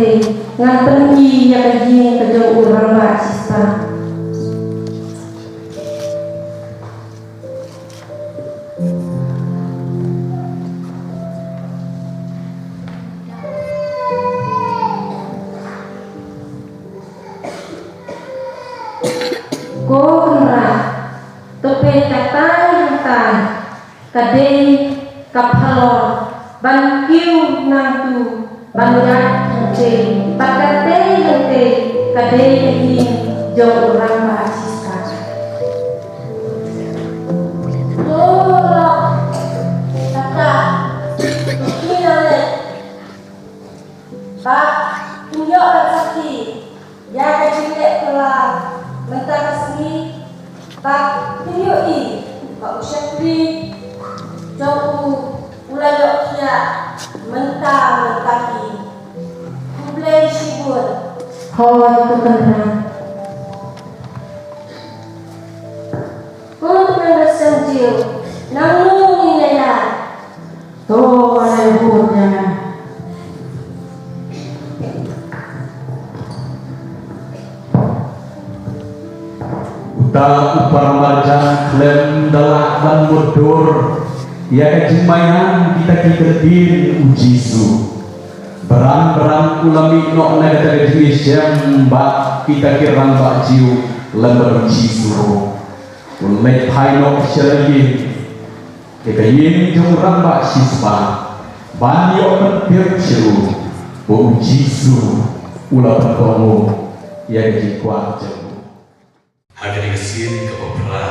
Ngan pyni ïa ka ïing ka jong u rangbah shispah. Ko Kynrad, to peit katai hangtai, ka dei ka phalor ban kiew nangtu ban ïaid hangtei, bad katei hangtei ka dei ka ïing jong u rangbah shispah. To lok kata, to peit nang leh. Ba phin ïoh ban sakhi ïa ka jingleh kylla mynta ka sngi, ba phin ïohi ba u shakri jong u u la ïoh khiah mynta mynta hi. Khublei shibun. Hooid, to Kynrad. Ko Kynrad Sangjiw, nangno ngin ïa To, wan ai bud ïa nga. Uta u paramarjan khlem da lah ban mutdur ïa ka jingmaian kita ki ktien u Jisu. Bran bran u la mih noh na kata ka jingïashem bad kita ki rangbah Jiw lem bad u Jisu ruh. U leit phai noh sha la ïing. Ïa ka ïing jong u rangbah shispah ban ïoh ban peit sha u, ba u Jisu u la pynkohnguh ïa ka jingkwah jong u. Ha kane ka sien kaba phra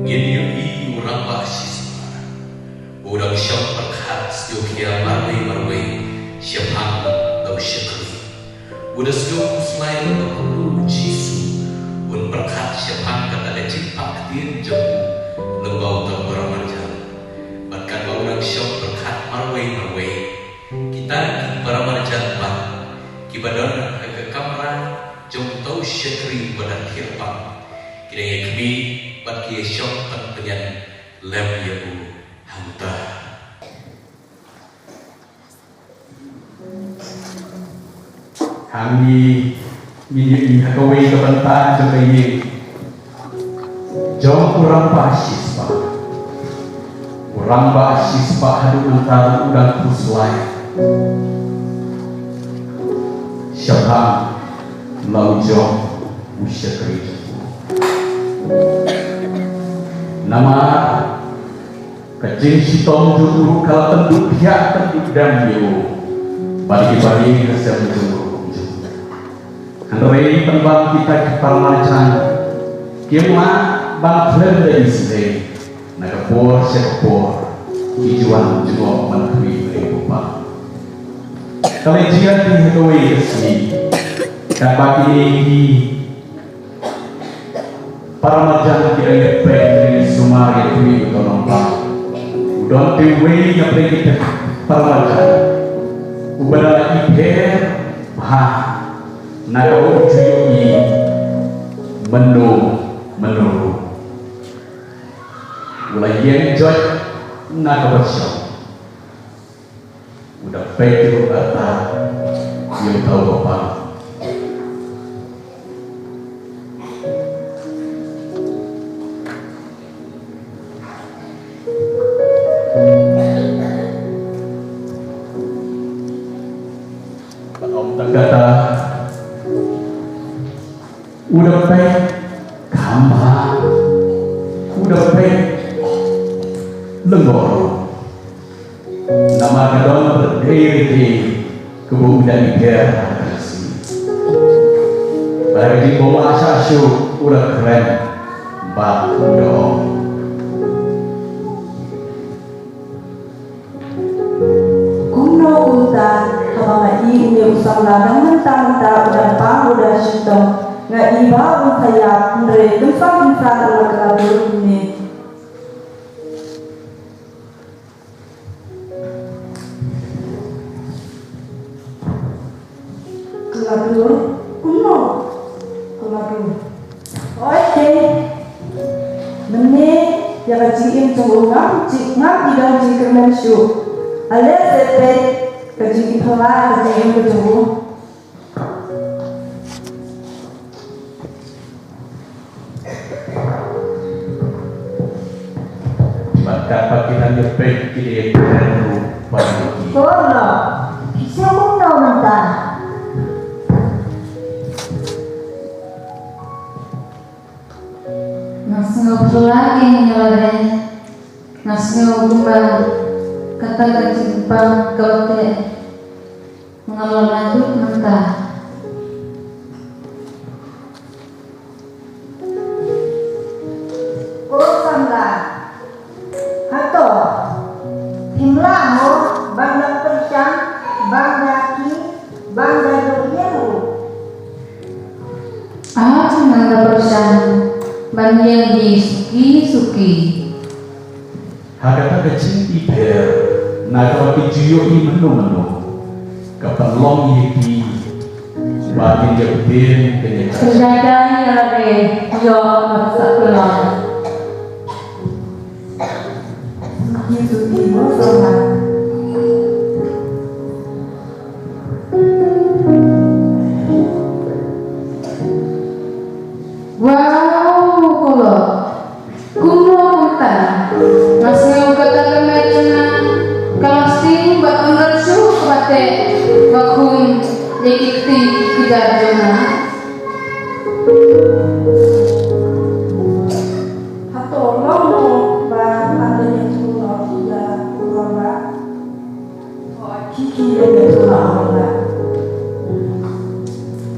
ngin ïohi u rangbah shispah ba u dang shong pyrkhat sngewkhia marwei marwei shaphang da u shakri. U da sngewkhuslai ba u Jisu un pyrkhat shaphang kata ka jingpah ktien jong u lyngba uta u paramarjan. Bad katba u dang shong pyrkhat marwei marwei, kita ki paramarjan pat kiba don ha ka kamra jong uta u shakri uba dang thiah pang ki dang ïakhmih bad ki ïashong tang pynïeng lem ïa u hangta. Hangne ngin ïohi ha kawei ka bynta jong ka ïing jong u rangbah shispah. U rangbah shispah haduh mynta u dang khuslai shaphang la u jong u shakri jong u. Namar ka jingshitom jong u ruh ka la pynduh thiah pynduh dem ïa u bad ki bangeit ha sem jong u ruh. Hynrei pynban kita ki paramarjan kim lah ban khlem da isynei na ka por sha ka por ki juan jngoh ban khmih ïa u Kpa. Ka la jia ki ha kawei ka sngi katba kine ki paramarjan ki dang ïa peit, ki dang ïa sumar ïa u khmih uta u nongpang. U don te uwei na pdeng kita ki paramarjan uba dang ïa pher bha na kaba u ju ïohi mynno mynno ruh. U la ïeng joit na kaba shong. U da peit ruh artat ïa uta u kpa. Bad ym tang kata, u da peit kham bha, u da peit lyngngoh ruh. Namar ka don ba dei dei kaba u dang ïa pher ha ka sngi. Bad ha ka jingbymwah shah shuh u da kren bad u da ong. Kumno kumta, haba nga i une u samla dang mynta mynta u dang pang u da shitom, nga i ba un sa ïap, hynrei kynsan kynsan u la kylla dur kumne. Kylla dur? Kumno? Kylla dur. Hooid te. Mynne ïa ka jingim jong u ngam ji-, ngam i dang jingkyrmen shuh. Ale se peit. Ka jingïapher ka jingim ka jong u. Bad katba ki dang ïapeit ki dei ban ïathuh ban ïohi. Ko la, ki sngewbha kumno mynta? Nga sngew phylla kein ïa lade. Nga sngew kumba kata ka jingpang kaba teh. Nga la naduh mynta. Ko samla, hato phim lah mo ban da pyrshang, ban da ki, ban da ïohi ruh? Ar nang da pyrshang ban ïeng hi suki suki. Ha kata ka jingïapher, na kaba ki ju ïohi mynno mynno, ka pynlong ïa ki ba kin ïa pynbeit kin ïa. Pynjaijai ïa lade, ïoh ban sa pynlong. Suki suki mo soman. Wow, ko la. Kumno kumta? Nga sngew kata ka met jong nga ka la sting bad ym don shuh kaba teh ba khum ïa ki kti ki kjat jong nga. Hato long mo ba ym don ïa ki, u long ïa u long ba.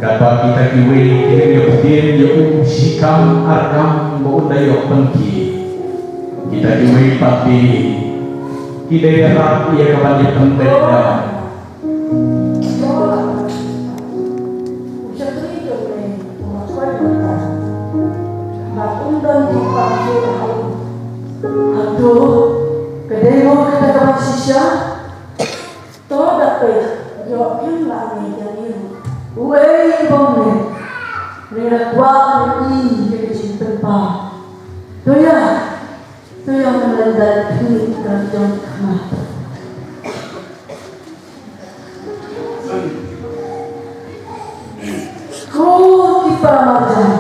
Katba kita kiwei ki dang ïa pdiang ïa u shikam ar kam ba un da ïoh pynkhih, kita kiwei pat ki dei ïarap ïa ka ban ïa pynbeit da. Hato ka dei mo kata ka ban shisha? To da peit, ïoh phin lah ngi ïa ngi ruh. Uei bym leh. Ngi la kwah ngi ïa ka jingpynpaw. To ïa, to ïa ngan leh da phi ka jong khmat. Ko ki para marjan.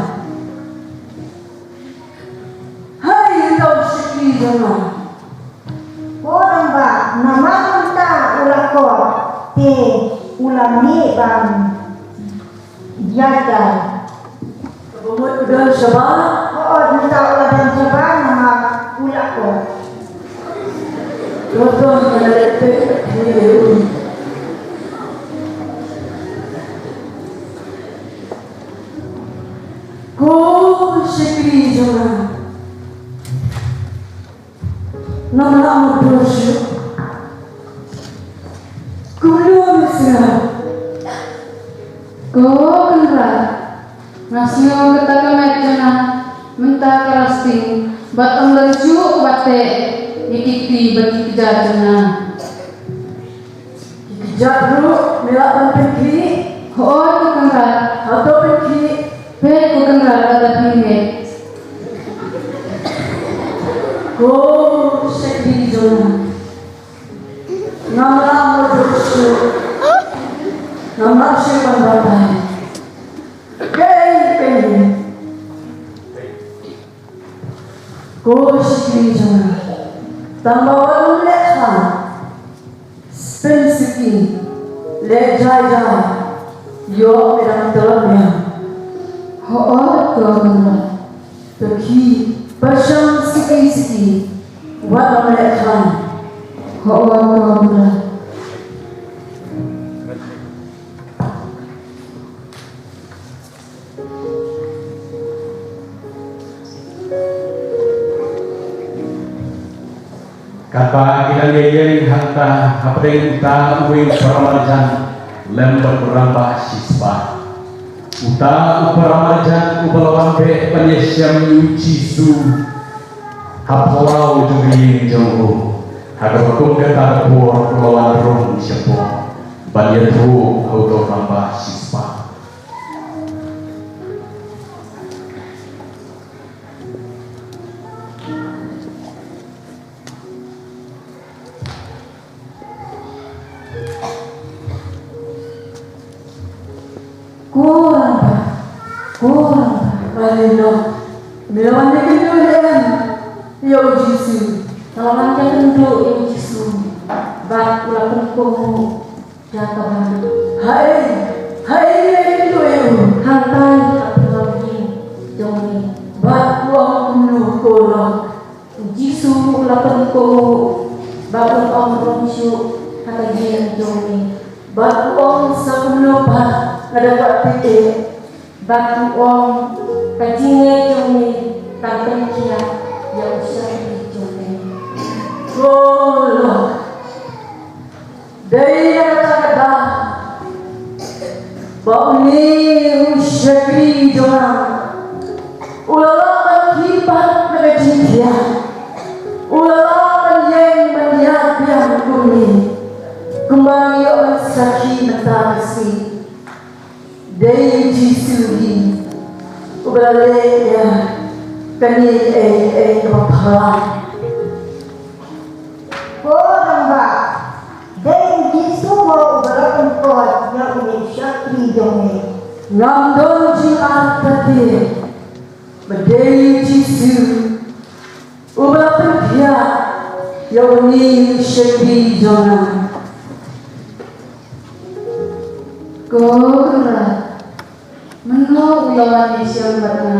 Hai, ïa u shakri jong nga. Ko rangbah, namar mynta u la kot, te u la mih ban ïaid. Kaba mut u don shabar? Hooid, mynta u la don shabar namar u la kot. Ko to, nga la leh peit ïa u. Ko shakri jong nga. Ngam lah mutdur shuh. Kumno me sngew? Ko Kynrad, nga sngew kata ka met jong nga mynta ka la sting bad ym don shuh kaba teh ïa ki kti bad ki kjat jong nga. Ki kjat ruh me lah ban pynkhih? Hooid ko Kynrad. Hato pynkhih? Peit ko Kynrad, lada phi ngeit. Ko shakri jong nga. Ngam lah mutdur shuh. Ngam lah shuh ban batai. Kaei kaei. Ko shakri jong nga. Tang ba wat nym leh khlaiñ. Spin suki, leh jai jai, ïoh me dang tlot biang. Hooid ko Kynrad. To khie, pyrshang suki suki, wat nym leh khlaiñ. Hooid ko Kynrad. Katba ki dang ïa ïeng hangta, hapdeng uta uwei u paramarjan lem bad u rangbah shispah. Uta u paramarjan uba la wan beh ban ïashem ïa u Jisu ha phyllaw jong ka ïing jong u. Ha kaba kum kata ka por u la wan rung shapoh ban ïathuh ha uta u rangbah shispah. Ko, balei noh me la wan ïakynduh ïa u Jisu? Nga la wan ïakynduh ïa u Jisu bad u la pynkohnguh da kaba. Haei, haei me la ïakynduh ïa u? Hangtai ha pynlong ïing jong me. Bad u ong kumno, ko lok? U Jisu u la pynkohnguh bad u ong, rung shuh ha ka ïing jong me. Bad u ong, sa kumno pat nga dang wad peit? Bad u ong, ka jingngeit jong me kan pynkhiah ïa u shakri jong me. Ko lok, dei na kata ka daw ba une u shakri jong nga u la lah ban khie pat na ka jingthiah. U la lah ban ïeng ban ïaid biang kumne, kumba ngi ïoh ban sakhi mynta ka sngi. Dei u Jisu hi uba la leh ïa kane kaei kaei kaba phylla. Ko rangbah, dei u Jisu mo uba la pynkhiah ïa une u shakri jong me? Ngam don jingartatien ba dei u Jisu uba la pynkhiah ïa une u shakri jong nga. Ko Kynrad, mynno u la wan ïashem bad nga?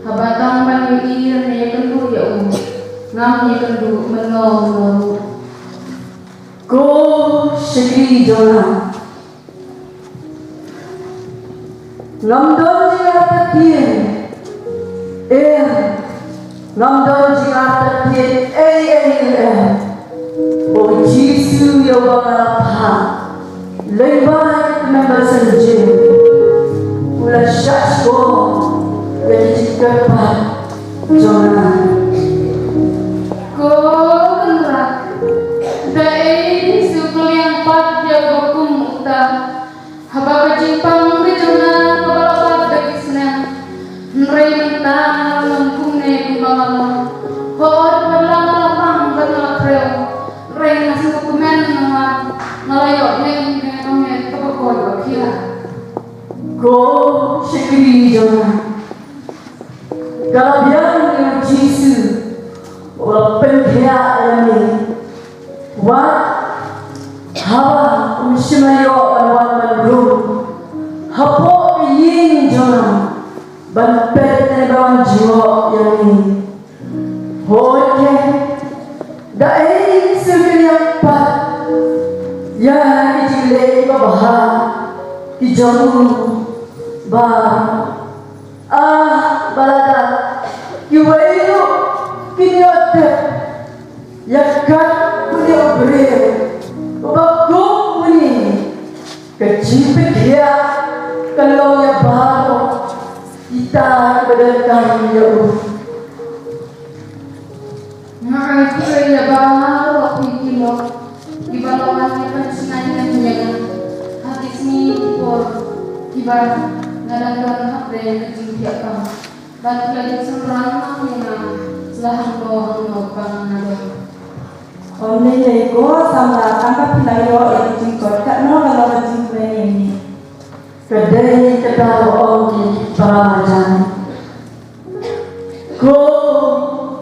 Haba tang ban ïohi ne ïakynduh ïa u, ngam ïakynduh mynno mynno ruh. Ko shakri jong nga, ngam don jingartatien. Em, ngam don jingartatien ei ei ruh, em. Ba u Jisu ïa uba nga la phah lyngba ka Member Saint James u la shahshkor ïa ki jingkyrpad jong nga. Ko Kynrad, da ei Jisu u kylliang pat ïa uba kum uta? Haba ka jingpang ka jong nga kaba la wad da ki snem, hynrei mynta nga la long kumne kumba nga long. Hooid, watla nga la pang bad nga la khrew, hynrei nga sngewkmen namar nga la ïoh lem ïa ka met kaba koit ba khiah. Ko shakri jong nga, ka la biang ïa u Jisu uba la pynkhiah ïa me. Wat haba um shym la ïoh ban wan ban rung hapoh ka ïing jong nga ban peit ne ban wan jngoh ïa me. Hooid, da ei Jisu u kylliang pat ïa ki jingleh babha ki jong u baroh? Ah, balada kiwei ruh kin ïoh tip ïa kat une u briew uba kum une. Ka jingpynkhiah kan long ïa baroh kita kiba donkam ïa u. Nga ai khublei ïa baroh phi ki lok kiba la wan ïa pynshngaiñ ïa nga ha ki sngi ki por kiba nga dang don hapdeng ka jingthiah kam. Bad phi la ju synran lang ïa nga la hangno hangno ba nga don. Ym lei lei ko samla, tang ba phi la ïoh ïa ka jingkoit, katno ka long ka jingkmen ïa ngi. Ka dei kata ba ong ki para marjan. Ko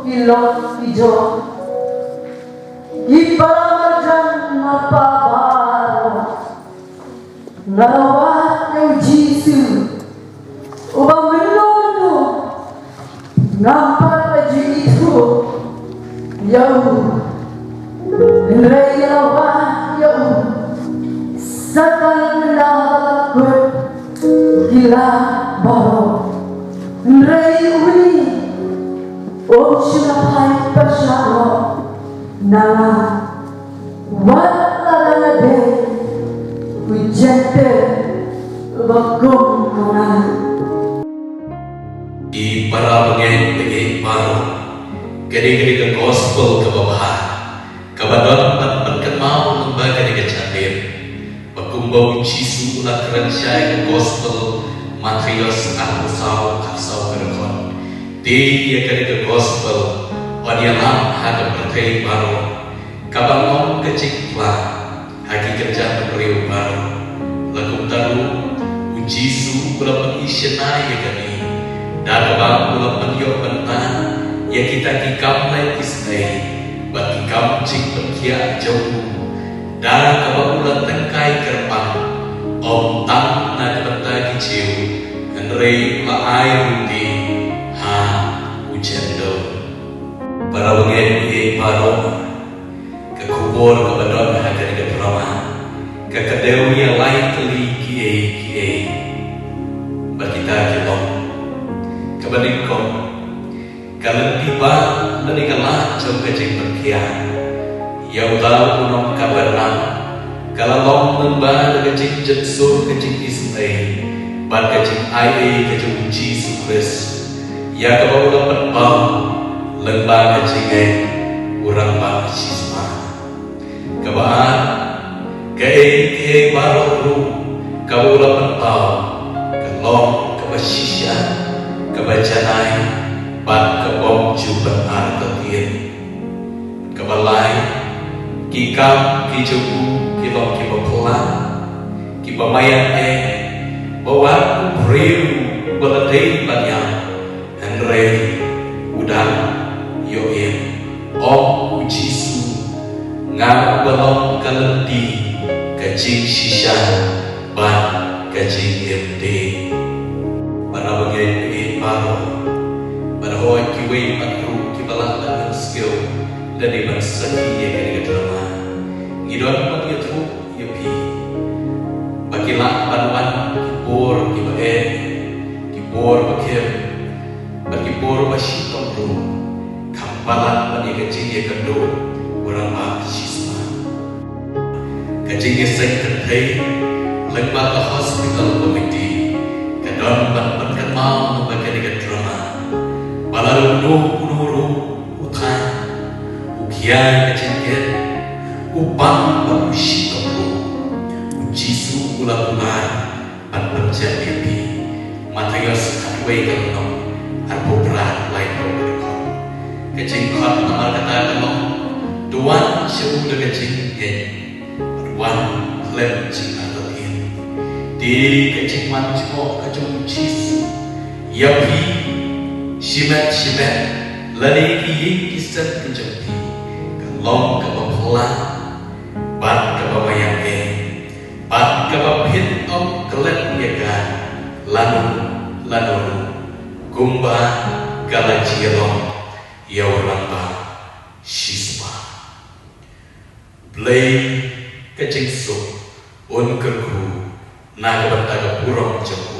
ki lok ki jong ki para marjan marpa baroh, nga la wad ïa u Jisu uba mynno mynno ngam pat la ju ithuh ïa u. Hynrei nga la wad ïa u sa tang na la kut ki la baroh. Hynrei uni um shym la phai pyrshah noh na nga. Wat la dang dei u jyntir uba kum ma nga. Ki para bangeit bangeit baroh, kane ka dei ka gospel kaba bha kaba don ban pynkynmaw lyngba kane ka janmiet. Ba kumba u Jisu u la kren shai ka gospel Mathaios arphew saw, arphew saw ka dkhot. Te ïa kane ka gospel yn ïalam ha ka pyrthei baroh. Kaba long ka jingpla ha ki kynja bynriew baroh. La kumta ruh u Jisu U la pyni shynna ïa kane da kaba u la pynïoh bynta ïa kita ki kam leh isynei bad ki kam jingpynkhiah jong u, da kaba u la tyngkai kyrpang, ym tang na ka bynta ki Jiw, hynrei u la ai ruh ïa ki ha u jingdon. Para bangeit baroh, ka khubor kaba don ha kane ka drama ka kdew ïa lai tylli kiei kiei. Bad kita ki long: kaba nyngkong, ka lynti ba lane ka lad jong ka jingpynkhiah ïa uta u nongkynmaw ka la long lyngba da ka jingjynsur ka jingisynei bad ka jingai ei ka jong u Jisu Khrist, ïa kaba u la pynpaw lyngba ka jingngeit u Rangbah Jisu. Kaba ar, kaei kaei baroh ruh kaba u la pynpaw ka long kaba shisha, kaba janai bad ka bym ju pynartatien. Kaba lai, ki kam ki jong u ki long kiba phylla, kiba maïan eh, ba wat u briew uba la dei ban ïap, hynrei u dang ïoh im. Ong u Jisu, nga uba long ka lynti, ka jingshisha bad ka jingim dieng. Para bangeit baroh, bad hooid kiwei pat ruh kiba lah ban pynskhem lane ban sakhi ïa kane ka drama. Ngi don ban ïathuh ïa phi ba ki lah ban wan ki por kiba eh, ki por ba khim bad ki por ba shitom ruh, kham palat ban ïa ka jingïakynduh u Rangbah Jisu. Ka jingïaseng kynthei lyngba ka hospital committee ka don ban pynkynmaw lyngba kane ka drama ba lada uno uno ruh u thait, u khia ïa ka jingkit, u pang bad u shitom ruh, u Jisu u la kular ban pynjah ïa phi. Mathaios khatwei ka lynnong arphew phra, laiphew ka dkhot. Ka jingkhot namar kata ka long: To wan sha u da ka jingngeit bad wan khlem jingartatien. Te ka jingwan jngoh ka jong u Jisu ïa phi shimet shimet lane ki ïing ki sem ki jong phi ka long kaba phylla bad kaba maïan eh, bad kaba phin ym klet ïa ka lano lano ruh, kumba ka la jia long ïa u Rangbah Jisu. Blei ka jingsuk un kyrkhu na ka bynta ka burom jong